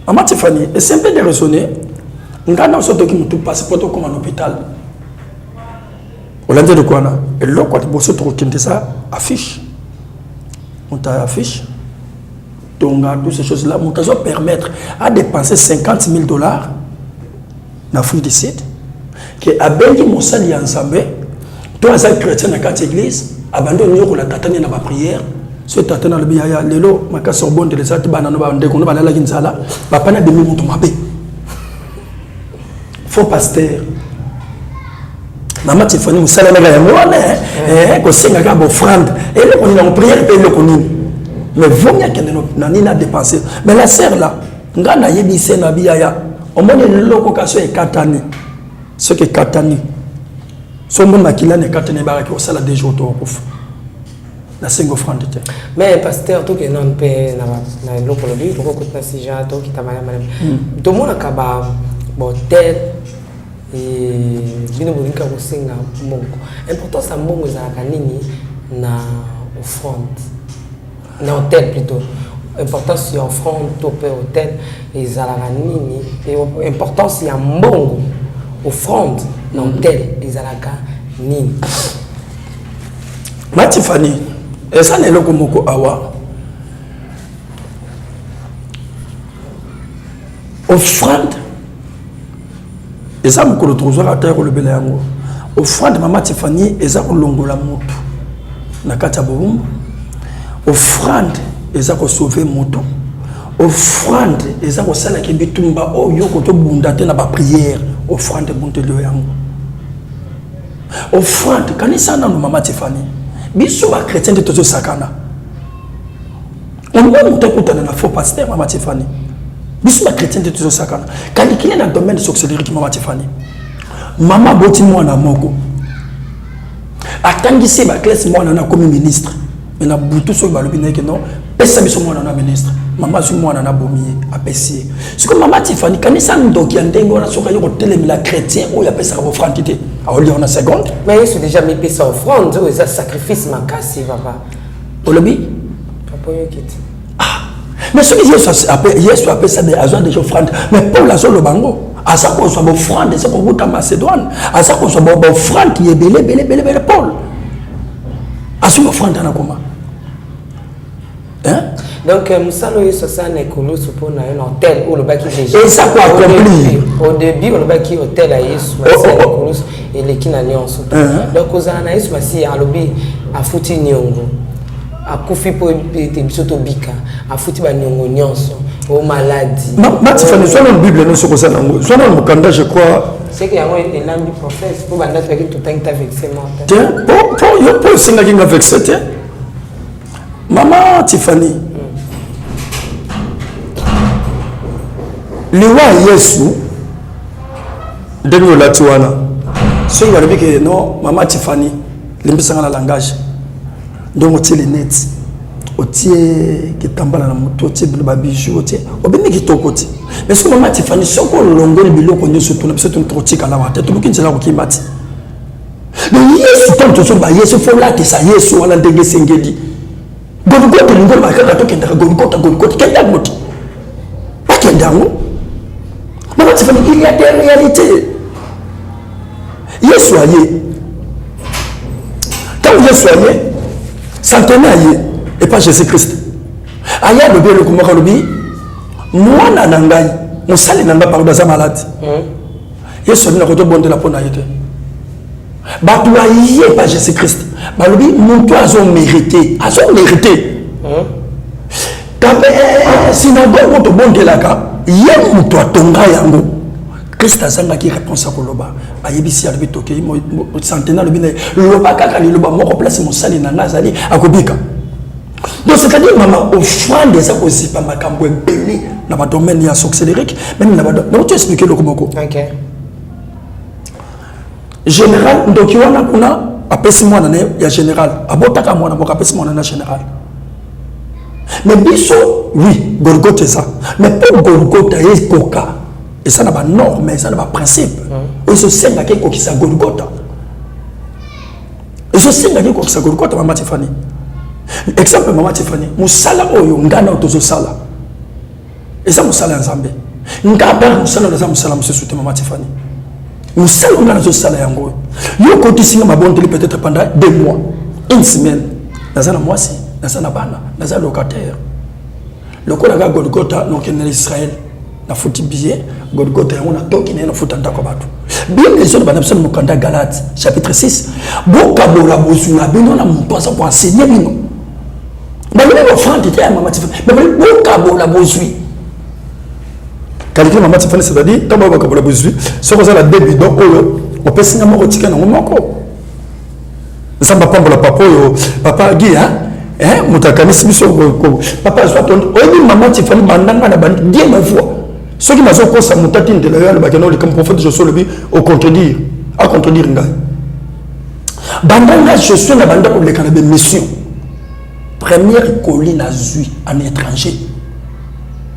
mama tifani esimple de raisonner ngai nyonso toki motu mpasi mpo tokóma na hôpital olandi eloko wana eloko ya liboso tokokende eza affiche moto ya affiche tonga toutes ces choses là moto azo permettre à dépenser 50 000 dollars na afrique du sud ke abengi mosali ya nzambe to aza chrétien na kati église abandi onyokola tata ne na baprière so tata na alobi yaya lelo makasi obondela eza te bana no bandeko no balalaki nzala papa na bimi moto mabe faux pasteur mama tifani mosala naka yango wana eh, eh, kosenga kaka bofrande eloko nini yango priere mpe eloko nini mais vomi akende na nini adepense mais la sœur là nga nayebi se na biyaya omoni eloko ka so ekatani soki ekatani so omoni makila na ekatani ebakaki kosala deux jours to okufa nasengi offrande te mais pasteur tokende nanu mpe na eloko olobi tokokota na sija tokita malamu malamu hmm. tomonaka ba bahotel bino bolingi kaka kosenga mbongo importance ya mbongo ezalaka nini na offrande na hotel plutôt importance ya offrande to mpe hotel ezalaka nini importance ya mbongo offrande na hotel ezalaka nini matifani eza na eloko moko awa offrande eza mokolo tokozwaka ata ya kolobela yango offrande mama tifani eza kolongola motu na kati ya bowumbu offrande eza kosauve moto offrande eza kosalaka bitumba oyo kotobunda te na bapriere offrande ebundeli yo yango offrande kanisa nanu mama tifani biso bachrétien nde tozosakana omoni moto akutana na faux pasteur mama tifani biso bachrétien nde tozosakana kalikile na domaine sorcellerie mama tifani mama aboti mwana moko atangisi ye baklasse mwana na akomi ministre me na butu soki balobi na ye ke non pesa biso mwana na ministre mama azwi mwana na bomi ye apesi ye sikoyo mama tifani kanisa ndoki ya ndenge wana soki aye kotelemela chrétien oyo apesaka bofrandi te aolia wana seconde mais yesu déjà mipesa offrande oyo eza sacrifice makasi papa olobi papa oyoki te ah mais soki yesu apesa azwa déjà offrande mais paul azoloba yango aza kozwa baofrande eza kowuta macédoine aza kozwa baofrande ya ebele ebele ebele ebele paul azwi baofrande ana koma donc euh, mosala oyo yesu asala na ekulusu mpo na yo na hotel oyo olobaki déjà eza koaccomplir au début olobaki hotel ya yesu oh, masiya na oh, oh. ekulusu eleki na nyonso donc kozala na yesu masiya alobi afuti niongo akufi mpo ete biso tobika afuti baniongo nyonso o maladi matifani zwa nano bible nyonso koza nango zwa nano mokanda je crois seke yango elambi prophète mpo banda toyaki totangi ta vexe morte te mpo yo mpo osengaki nga vexe te mama tifani liwa ya yesu ndenge olati wana soki balobi ke non mama tifani limbisanga na langage ndenge otie linete otie kitambala na motu otie bilo babiju otie obimi kitoko ti mais soki mama tifani soki olongoli biloko nyonso tuna biso tuna tokotikala wa te toluki nzela kokima ti donc yesu ntango tozoloba yesu fo olatisa yesu wana ndenge esengeli goligota elingi oloba kaka tokendaka goligota goligota kenda yango te bakenda yango mama tifani il y a des réalités yesu aye ntango yesu aye santene aye epa jésus christ aye alobi eloko moko alobi mwana na ngai mosali na ngai pardon aza malade hmm. Yesu alobi nakoki obondela mpo na ye te. Bato baye pa Jésus Christ balobi moto azo mérite, azo mérite. Kabe eh, eh, eh, synagogue oyo tobondelaka ye moto atonga yango. Christ azangaki réponse ya koloba, ayebisi alobi tokei centenaire alobi na ye loba kaka liloba moko place mosali na ngai azali akobika. Donc c'est-à-dire mama offrande eza kozipa makambo ebele na ba domaine ya sorcellerie même na ba donc tu expliquer eloko moko. Okay. Général ndoki wana kuna apesi mwana na ya général abotaka mwana moko apesi mwana na général. Mais biso oui Golgotha eza mais mpo Golgotha ekoka eza na ba norme eza na ba principe oyo ezosengaka ekokisa Golgotha. Ezosenga nde kokisa Golgotha mama Tiffany. Exemple mama Tiffany, mosala oyo nga na tozosala eza mosala ya Nzambe. Nga par mosala naza mosala mosusu te mama Tiffany. Mosala nga nazosala yango oyo. Yo okotisi nga mabondeli peut-être pendant 2 mois, une semaine. Naza na mwasi, naza na bana, naza locataire. Lokola kaka Golgotha nakokende na Israël. Nafuti billet Golgotha yango natoki naye nafuta ndako ya bato. Bible ezoloba na biso na mokanda Galate chapitre 6, bokabola bozwi na bino na moto aza koenseigner bino. Balobi offrande te ya mama Tiffany, mais balobi bokabola bozwi. Calcul mama Tiffany, c'est-à-dire ntango bakabola bozwi, soki oza na deux bidons oyo opesi nga moko otika nango moko. Nzambe apambola papa oyo, papa Guy, hein? Hein? Moto akanisi biso papa azwa tondi. Oyebi mama Tiffany banda nga na bandi Dieu me voit. Soki nazokosa moto atindela yo alobaki na likambo prophète Josué olobi au contredire, a contredire ngai. Banda nga Josué na banda koleka na bemission. Première colis nazwi en étranger.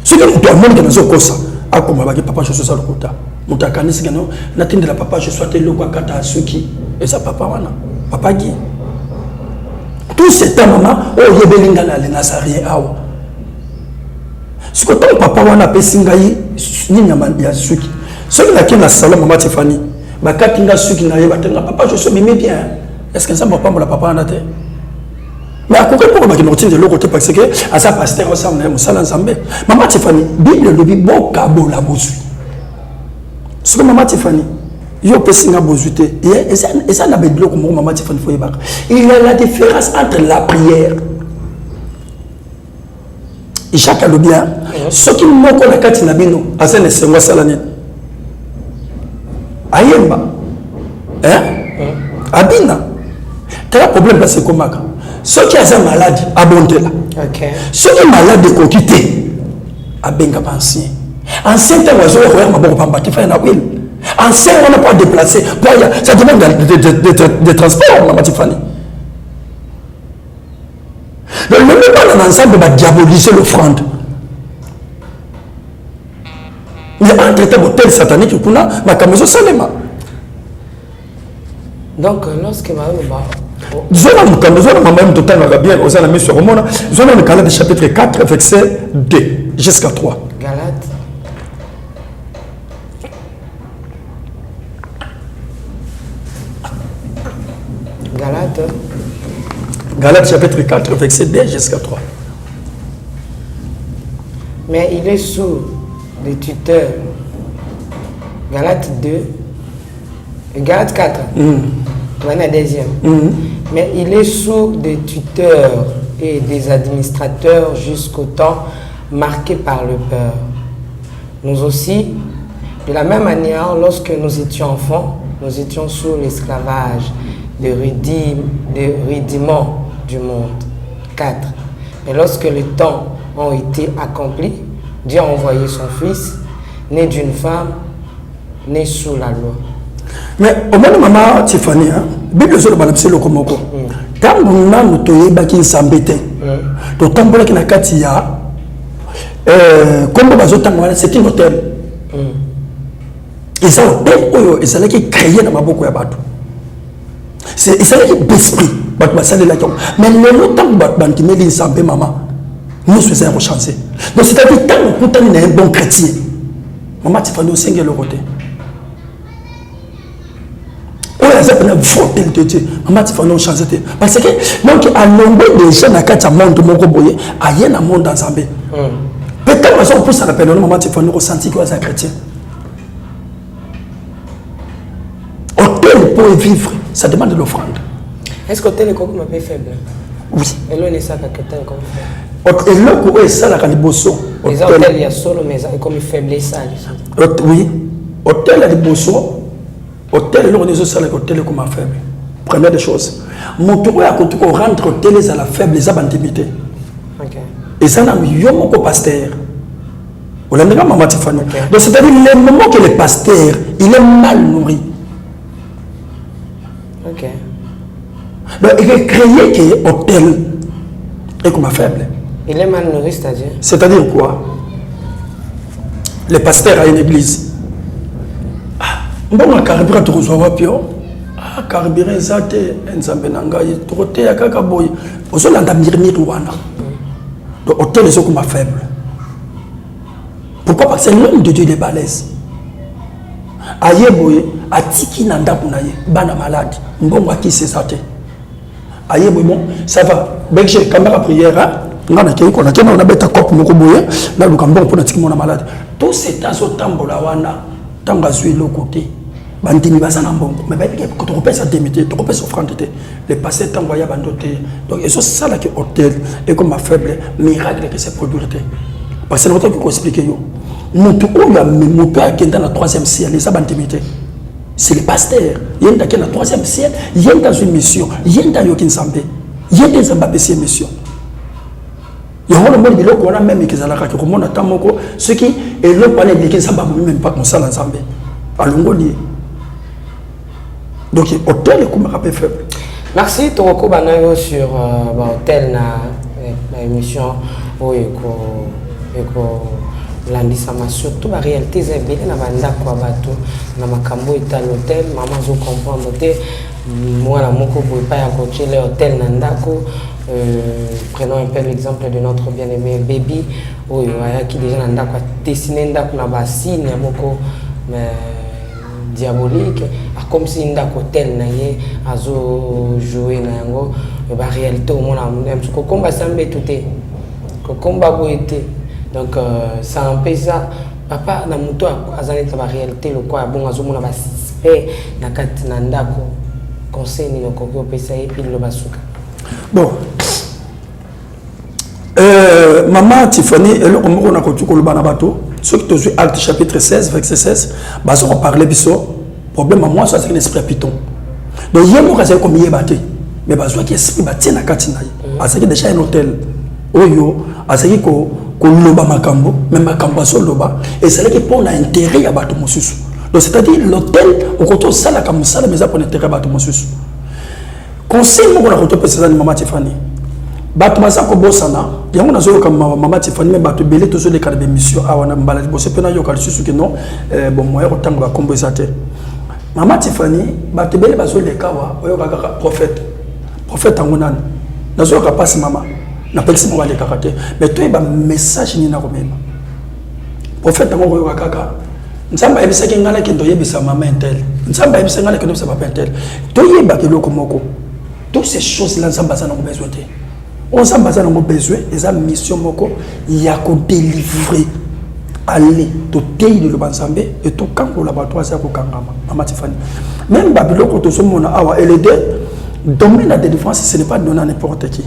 Soki moto amoni ke nazokosa akoma baki papa Josué aza lokuta. Moto akanisi ke no natindela papa Josué ate eloko akata suki eza papa wana papa Guy. Tout ce temps mama oyo oyebeli ngai na Nazarien awa. Sikoyo ntango papa wana apesi ngai nini ya suki, soki nakei na salon mama Tiffany bakati ngai suki na ye batenga papa Josué bimi bien. Est-ce que Nzambe apambola papa wana te? Mais akoki mpo bakende kotinda eloko te parce que aza pasteur osala na ye mosala Nzambe. Mama Tiffany, Bible elobi bokabola bozwi. Sikoyo mama Tiffany, yo opesi nga bozwi te. Ye, eza na biloko moko mama Tiffany fo yebaka. Il y a la différence entre la prière. Jacques alobi, hein, soki moko na kati na bino aza na esengo asala nini? Ayemba. Hein? Abina. Tala problème place ekomaka. Soki aza malade, abondela. Okay. Soki malade ekoki te, abenga ba ancien. Ancien ntango azoya koya maboko pamba te, faya na wheel. Ancien wana po adeplacer, po aya, ça demande de transport, mama Tiffany. Donc lelo bana na Nzambe ba diaboliser l'offrande. Mais entre temps botel satanique kuna makambo ezosalema. Donc lorsque baloba zona mokambo zona mama ye moto otangaka bien oza na miso ya komona zona na Galate chapitre 4 verset 2 jusqu'à 3. Galate Galate. Galate chapitre 4 verset 2 jusqu'à 3. Mais il est sous les tuteurs. Galate 2, Galate 4, on est deuxième. Mais il est sous des tuteurs et des administrateurs jusqu'au temps marqué par le père. Nous aussi, de la même manière, lorsque nous étions enfants, nous étions sous l'esclavage de rudiments du monde. 4. Mais lorsque le temps a été accompli, Dieu a envoyé son fils, né d'une femme, né sous la loi. Mais au moins, maman Tiffany, hein, Bible ezoloba na biso eloko moko. Ntango nanu toyebaki Nzambe te, totambolaki na kati ya kombo bazotanga wana, c'est une hôtel. Eza hôtel oyo ezalaki créé na maboko ya bato. C'est ezalaki d'esprit, bato basalelaki yango. Mais lelo ntango bato bandimeli Nzambe, mama, nyonso eza ya kochanger. Donc c'est-à-dire ntango okutani na un bon chrétien, mama Tiffany osengi eloko te. Oyo aza mpena vrai de Dieu, mama Tiffany ochange te. Parce que donc alongwe déjà na kati ya monde moko boye, aye na monde ya Nzambe. Mpe ntango aza kopusana pene wana, mama Tiffany okosanti ke aza chrétien. pour vivre, ça demande de l'offrande. Est-ce que hôtel ekoki mabe faible? Oui. Eloko esalaka hôtel ekomi faible? Eloko oyo esalaka liboso. Eza hôtel ya solo mais ekomi faible esali. Oui. Hôtel ya liboso, hôtel eloko nini ezosalaka hôtel ekoma faible? Première des choses, moto oyo akoki korendre hôtel ezala faible eza bandimi te. Eza na yo moko pasteur. Olandaka mama Tiffany. Donc c'est-à-dire le moment que le pasteur, il est mal nourri. Donc il est créé que hôtel est comme faible. Il est mal nourri, c'est-à-dire? C'est-à-dire quoi? Le pasteur a une église. Ah, mbongo ya carburant tokozwa wapi o? Ah, carburant eza te, nzambe na ngai, tokoteya kaka boye. Ozolanda murmure wana. Donc hôtel ezokoma faible. Pourquoi? Parce que l'homme de Dieu il est balèze. Aye boye, atiki na ndako na ye, bana malade, mbongo akisi eza te. Aye boye, bon, ça va. Berger, kambaka prière, hein? Nga nakei ko nakei na nabeta cope moko boye, naluka mbongo mpo natiki mwana malade. Tout ce temps azotambola wana, ntango azwi eloko te. Bandimi baza na mbongo, mais bayebi ke tokopesa demi te, tokopesa offrande te. Le passé ntango aya bando te. Donc ezosalaki hôtel ekoma faible, miracle eke se produire te. Parce que nakoki koexplike yo, moto oyo moto akenda na troisième ciel eza bandimi te. C'est le pasteur. Ye nde akenda na troisième ciel, ye nde azwi mission, ye nde ayoki Nzambe, ye nde Nzambe apesi ye mission. Yango namoni biloko wana meme ekezalaka ke komona ata moko soki eloko wana eleki Nzambe abomi meme mpaka mosala Nzambe alongoli ye. Donc hôtel ekomaka mpe faible. Merci, tokokoba na yo sur ba hôtel na émission oyo ekolandisama surtout ba réalité eza ebele na bandako ya bato na makambo etali hôtel. Mama azo comprendre te, mwana moko boye epai ya kotiela hôtel na ndako. Prenons un peu l'exemple de notre bien-aimé Baby oyo ayaki déjà na ndako, adessine ndako na basigne ya moko mais diabolique, akomisi ndako hôtel na ye, azojoue na yango ba réalité. Omona kokomba sa mbeto te, kokomba boye te. Donc c'est un peu ça, papa. Na moto aza neti na ba réalité lokwa ya bongo, azomona basuspect na kati na ndako, conseil nini okoki opesa ye mpe liloba suka? Bon, mama Tiffany, eloko moko nakoki koloba na bato, soki tozwi Acte chapitre 16 verset 16, baza koparle biso problème ya mwasi azalaki na esprit ya python. Donc ye moko azalaki komiyeba te, mais bazwaki esprit batie na kati na ye. Azalaki déjà un hôtel oyo azalaki koloba makambo, mais makambo azoloba ezalaki mpona intérêt ya bato mosusu. Donc c'est-à-dire l'hôtel okoki osalaka mosala, mais eza mpona intérêt ya bato mosusu. Conseil moko nakoki opesa eza ni mama Tiffany, bato baza kobosana yango. Nazoyoka mama Tiffany, me bato ebele tozoleka na bémission awa na mbala liboso mpe nayoka lisusu ke non, bon, moya kotanga bakombo eza te. Mama Tiffany, bato ebele bazoleka awa, oyoka kaka prophète, prophète yango nani. Nazoyoka mpasi mama, napekisi moko alekaka te, mais toyeba message nini nakomema. Prophète yango koyoka kaka Nzambe ayebisaki ngai nakende oyebisa mama un tel, Nzambe ayebisaki ngai nakende oyebisa papa un tel. Toyebaka eloko moko, toutes ces choses là Nzambe aza nango besoin te. Oyo Nzambe aza nango besoin eza mission moko ya kodelivre. Ale toteyi liloba Nzambe e tokangola bato aza kokangama. Mama Tiffany, même babiloko tozomona awa, elede domaine ya délivrance, ce n'est pas donné à n'importe qui.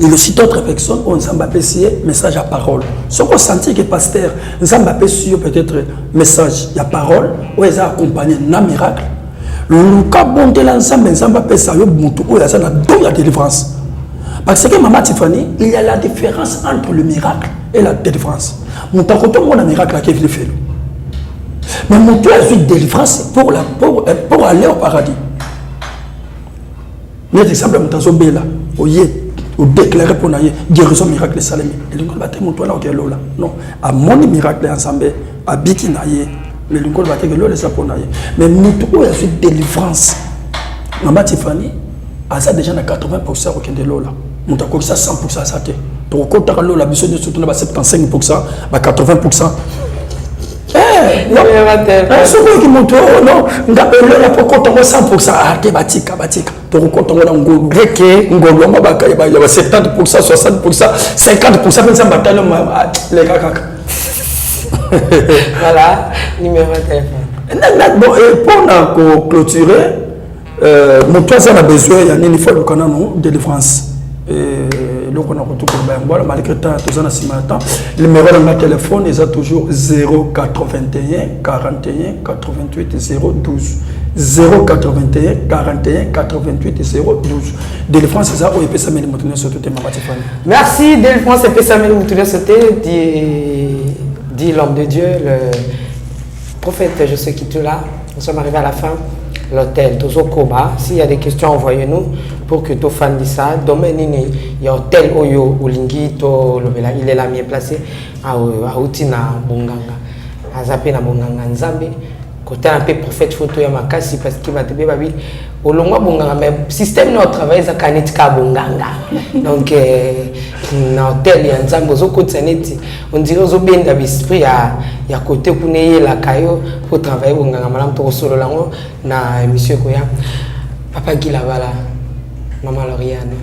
Il aussi d'autres personnes oyo Nzambe apesi ye message ya parole. Soki osentir ke pasteur, Nzambe apesi yo peut-être message ya parole oyo eza accompagné na miracle, luka bondela Nzambe, Nzambe apesa yo motu oyo aza na don ya délivrance. Parce que mama Tiffany, il y a la différence entre le miracle et la délivrance. Moto akoki omona miracle akei lifelo, mais moto oyo azwi délivrance pour aller au paradis. Neti exemple, moto azobela, oye odéclare mpo na ye guérison, miracle esalemi, elingi oloba te moto wana oke lola. Non, amoni miracle ya Nzambe, abiki na ye, mais elingi oloba te ke lola eza mpo na ye. Mais moto oyo azwi délivrance, mama Tiffany, aza déjà na 80% akokende lola. Moto akokisa 100% aza te. Tokokotaka lola biso nyonso tuna ba 75%, ba 80%. Soki oyoki moto oyo non, nga mpe lola mpo kotango 100% ate, batika batika, tokokotango na ngolu. Ngolu yango ya ba 70%, 60%, 50% mpe Nzambe atali leka kaka. Voilà, numéro de téléphone. Bon, mpo na koclôturer, moto aza na besoin ya nini? Faut aluka nano délivrance. Eloko na koki koloba yango wana, malgré temps toza na nsima ya temps. Numéro na nga téléphone eza toujours 081 41 88 012, 081 41 88 012. Délivrance eza oyo epesameli moto nyonso to te, mama Tifani. Merci. Délivrance epesameli moto nyonso te, dit l'homme de Dieu, le prophète Josué Kitula. Nous sommes arrivés à la fin. L'autel, tozokoba. S'il y a des questions, envoyez-nous pour que tofandisa domaine nini ya autel oyo olingi tolobela. Il est là, mieux placé. Auti na bonganga, aza mpe na bonganga Nzambe. Kotala mpe prophète, photo ya makasi, parce que bato mpe babi olongwa bonganga, mais système na otravaille ezaka neti kaka bonganga. Donc na autel ya Nzambe ozokotisa neti on dirait ozobenda baesprit ya kote kuna eyelaka yo po travaille bonganga malamu. Tokosolola yango na émission ekoya. Papa Gilabala, mama Lauriane,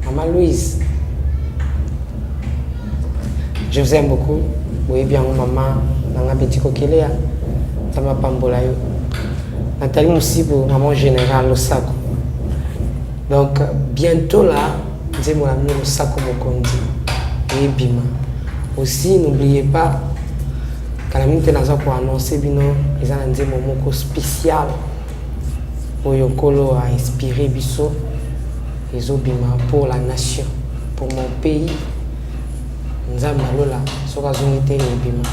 mama Louise, je vous aime beaucoup. Boyebi yango. Mama nanga Beti Kokelea, Nzambe apambola yo. Nathalie Musibo, maman générale, losako. Donc bientôt là, nzembo na bino Losako Mokonzi eyebima. Aussi, n'oubliez pas, kala mingi te naza koannonce bino, eza na nzembo moko spécial oyo Nkolo ainspiré biso, ezobima pour la nation, pour mon pays. Nzambe alola soki azongi te, ebima.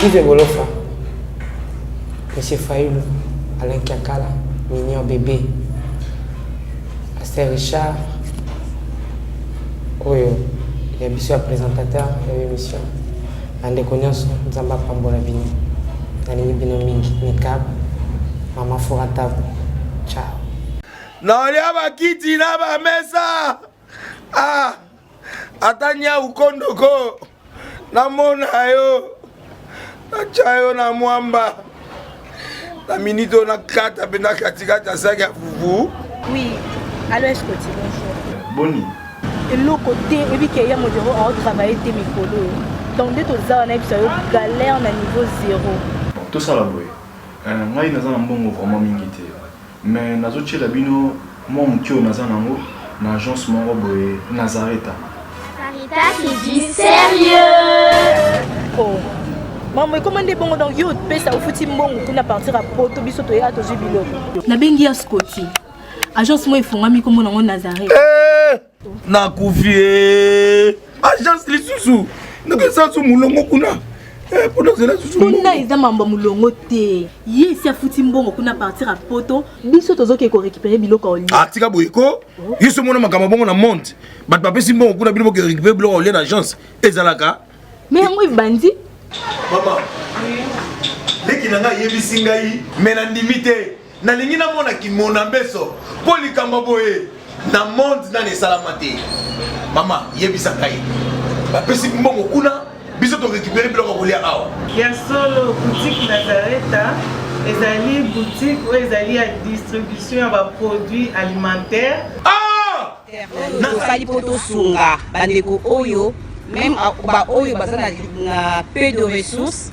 Ive Bolofa, Monsieur Fayulu, Alain Kiakala, Mignon Bébé, Pasteur Richard oyo ya biso ya présentateur ya émission, bandeko nyonso, Nzambe apambola bino. Nalingi bino mingi. Nikab, mama Furatabu, ciao. Naolia bakiti na bamesa. Ah, ata nyau kondoko namona yo, natya yo na mwamba na minute oyo, nakata mpe na katikati ya saki ya fufu. Oui, allo Escoti, bonjour. Boni? Eloko te, oyebi ke ya modero aotravaille te mikolo oyo, donc nde toza wana, yebisa yo, galère na niveau zéro. Bon, tosala boye. Ngai naza na mbongo vraiment mingi te, mais nazotiela bino mwa moke oyo naza nango na agence moko boye, Nazareta. Sarita, c'est du sérieux. Oh. Mambo ekoma nde bongo, donc yo opesa ofuti mbongo kuna partir ya poto, biso toya tozwi biloko. Nabengi ya Scoti, agence moko efungwami, nkombo nango Nazareth. Nakufi e! Agence lisusu ndenge su molongo kuna mpona ozela susu? Kuna eza mambo ya molongo te. Ye esi afuti mbongo kuna partir ya poto, biso tozoke korécupérer biloko ya olia. Ah, tika boye ko! Yo so mona makambo bongo na monde, bato bapesi mbongo kuna, bino boke récupérer biloko ya olia na agence, ezalaka? Mais yango ebandi. Mama leki na ngai ayebisi ngai, mais nandimi te. Nalingi namona kimona mbeso mpo likambo boye na monde nani esalama te. Mama, yebisa ngai, bapesi mbongo kuna, biso torécupérer biloko ya kolia awa? Ya solo, boutique Nazareta ezali boutique oyo ezali ya distribution ya baproduit alimentaire. Ah! Tosali mpo tosunga bandeko oyo, même baoyo baza na peu de ressources,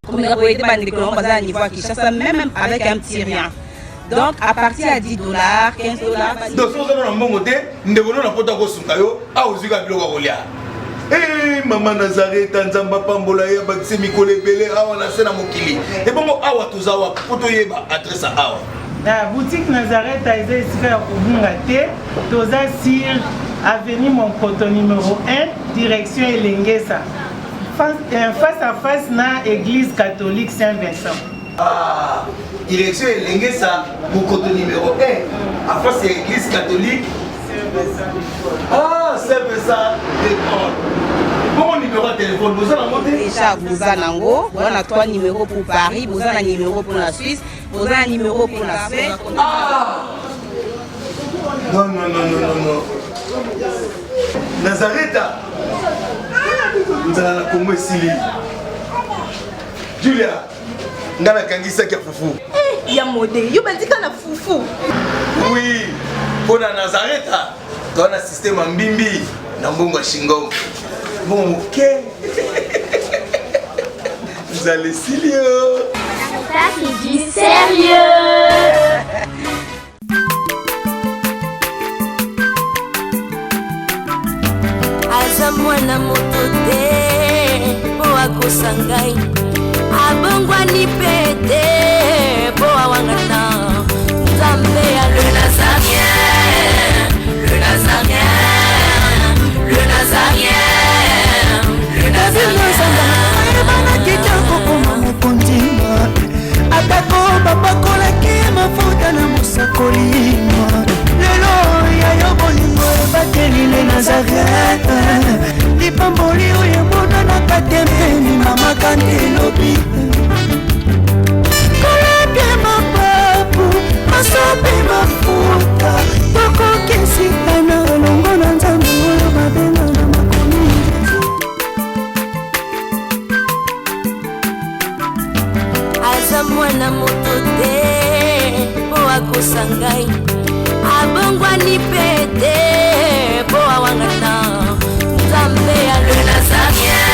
komeka koaider bandeko nango baza na niveau ya Kinshasa, même avec un petit rien. Donc à partir ya 10 dollars, 15 dollars. Donc soki oza na mbongo te, ndeko no na poto akosunga yo awa, ozwi kaka biloko ya kolia. Eh, mama Nazareta, Nzambe apambola ye, abakisi mikolo ebele awa na se na mokili. Ebongo awa toza wapi, mpo toyeba adresse ya awa? Na boutique Nazareta eza esika ya kobunga te. Toza sur avenue Monkoto numéro 1, direction Elengesa, face à face na église catholique Saint Vincent. Ah, direction Elengesa, Mokoto numéro 1, en face ya église catholique. Ah, Saint Vincent de Paul. Bongo numéro ya téléphone boza nango te? Déjà boza nango, boza na trois numéros pour Paris, boza na numéro pour la Suisse, boza na numéro pour la Suède. Ah! Non, non, non, non, non, non, Nazareta, nzala na Kongo esili. Julia, nga nakangisaki ya fufu. Ya mode, yo bandika na fufu? Oui, mpo na Nazareta toza na système ya mbimbi na mbongo ya shingom, mbongo moke, nzala esili yo. Ça, c'est du sérieux. Aza mwana moto te mpo akosa ngai, abongwani mpe te mpo awangana Nzambe ya le Nazarien, le Nazarien, le Nazarien, le Nazarien. Ayebanaki te kokoma mokonzi, atako bapakolaki mafuta na mosakoli. Lelo ya yo bolingo ebateli le Nazaret, lipamboli oyo emonanaka te mpeni mama kandi elobi kolapie mapapu masopi mafuta tokokisikana elongo na Nzambe oyo babenga na makomi. Aza mwana moto te mpo akosa ngai, abongwani mpe te mpo awangana Nzambe ya le Nazarien.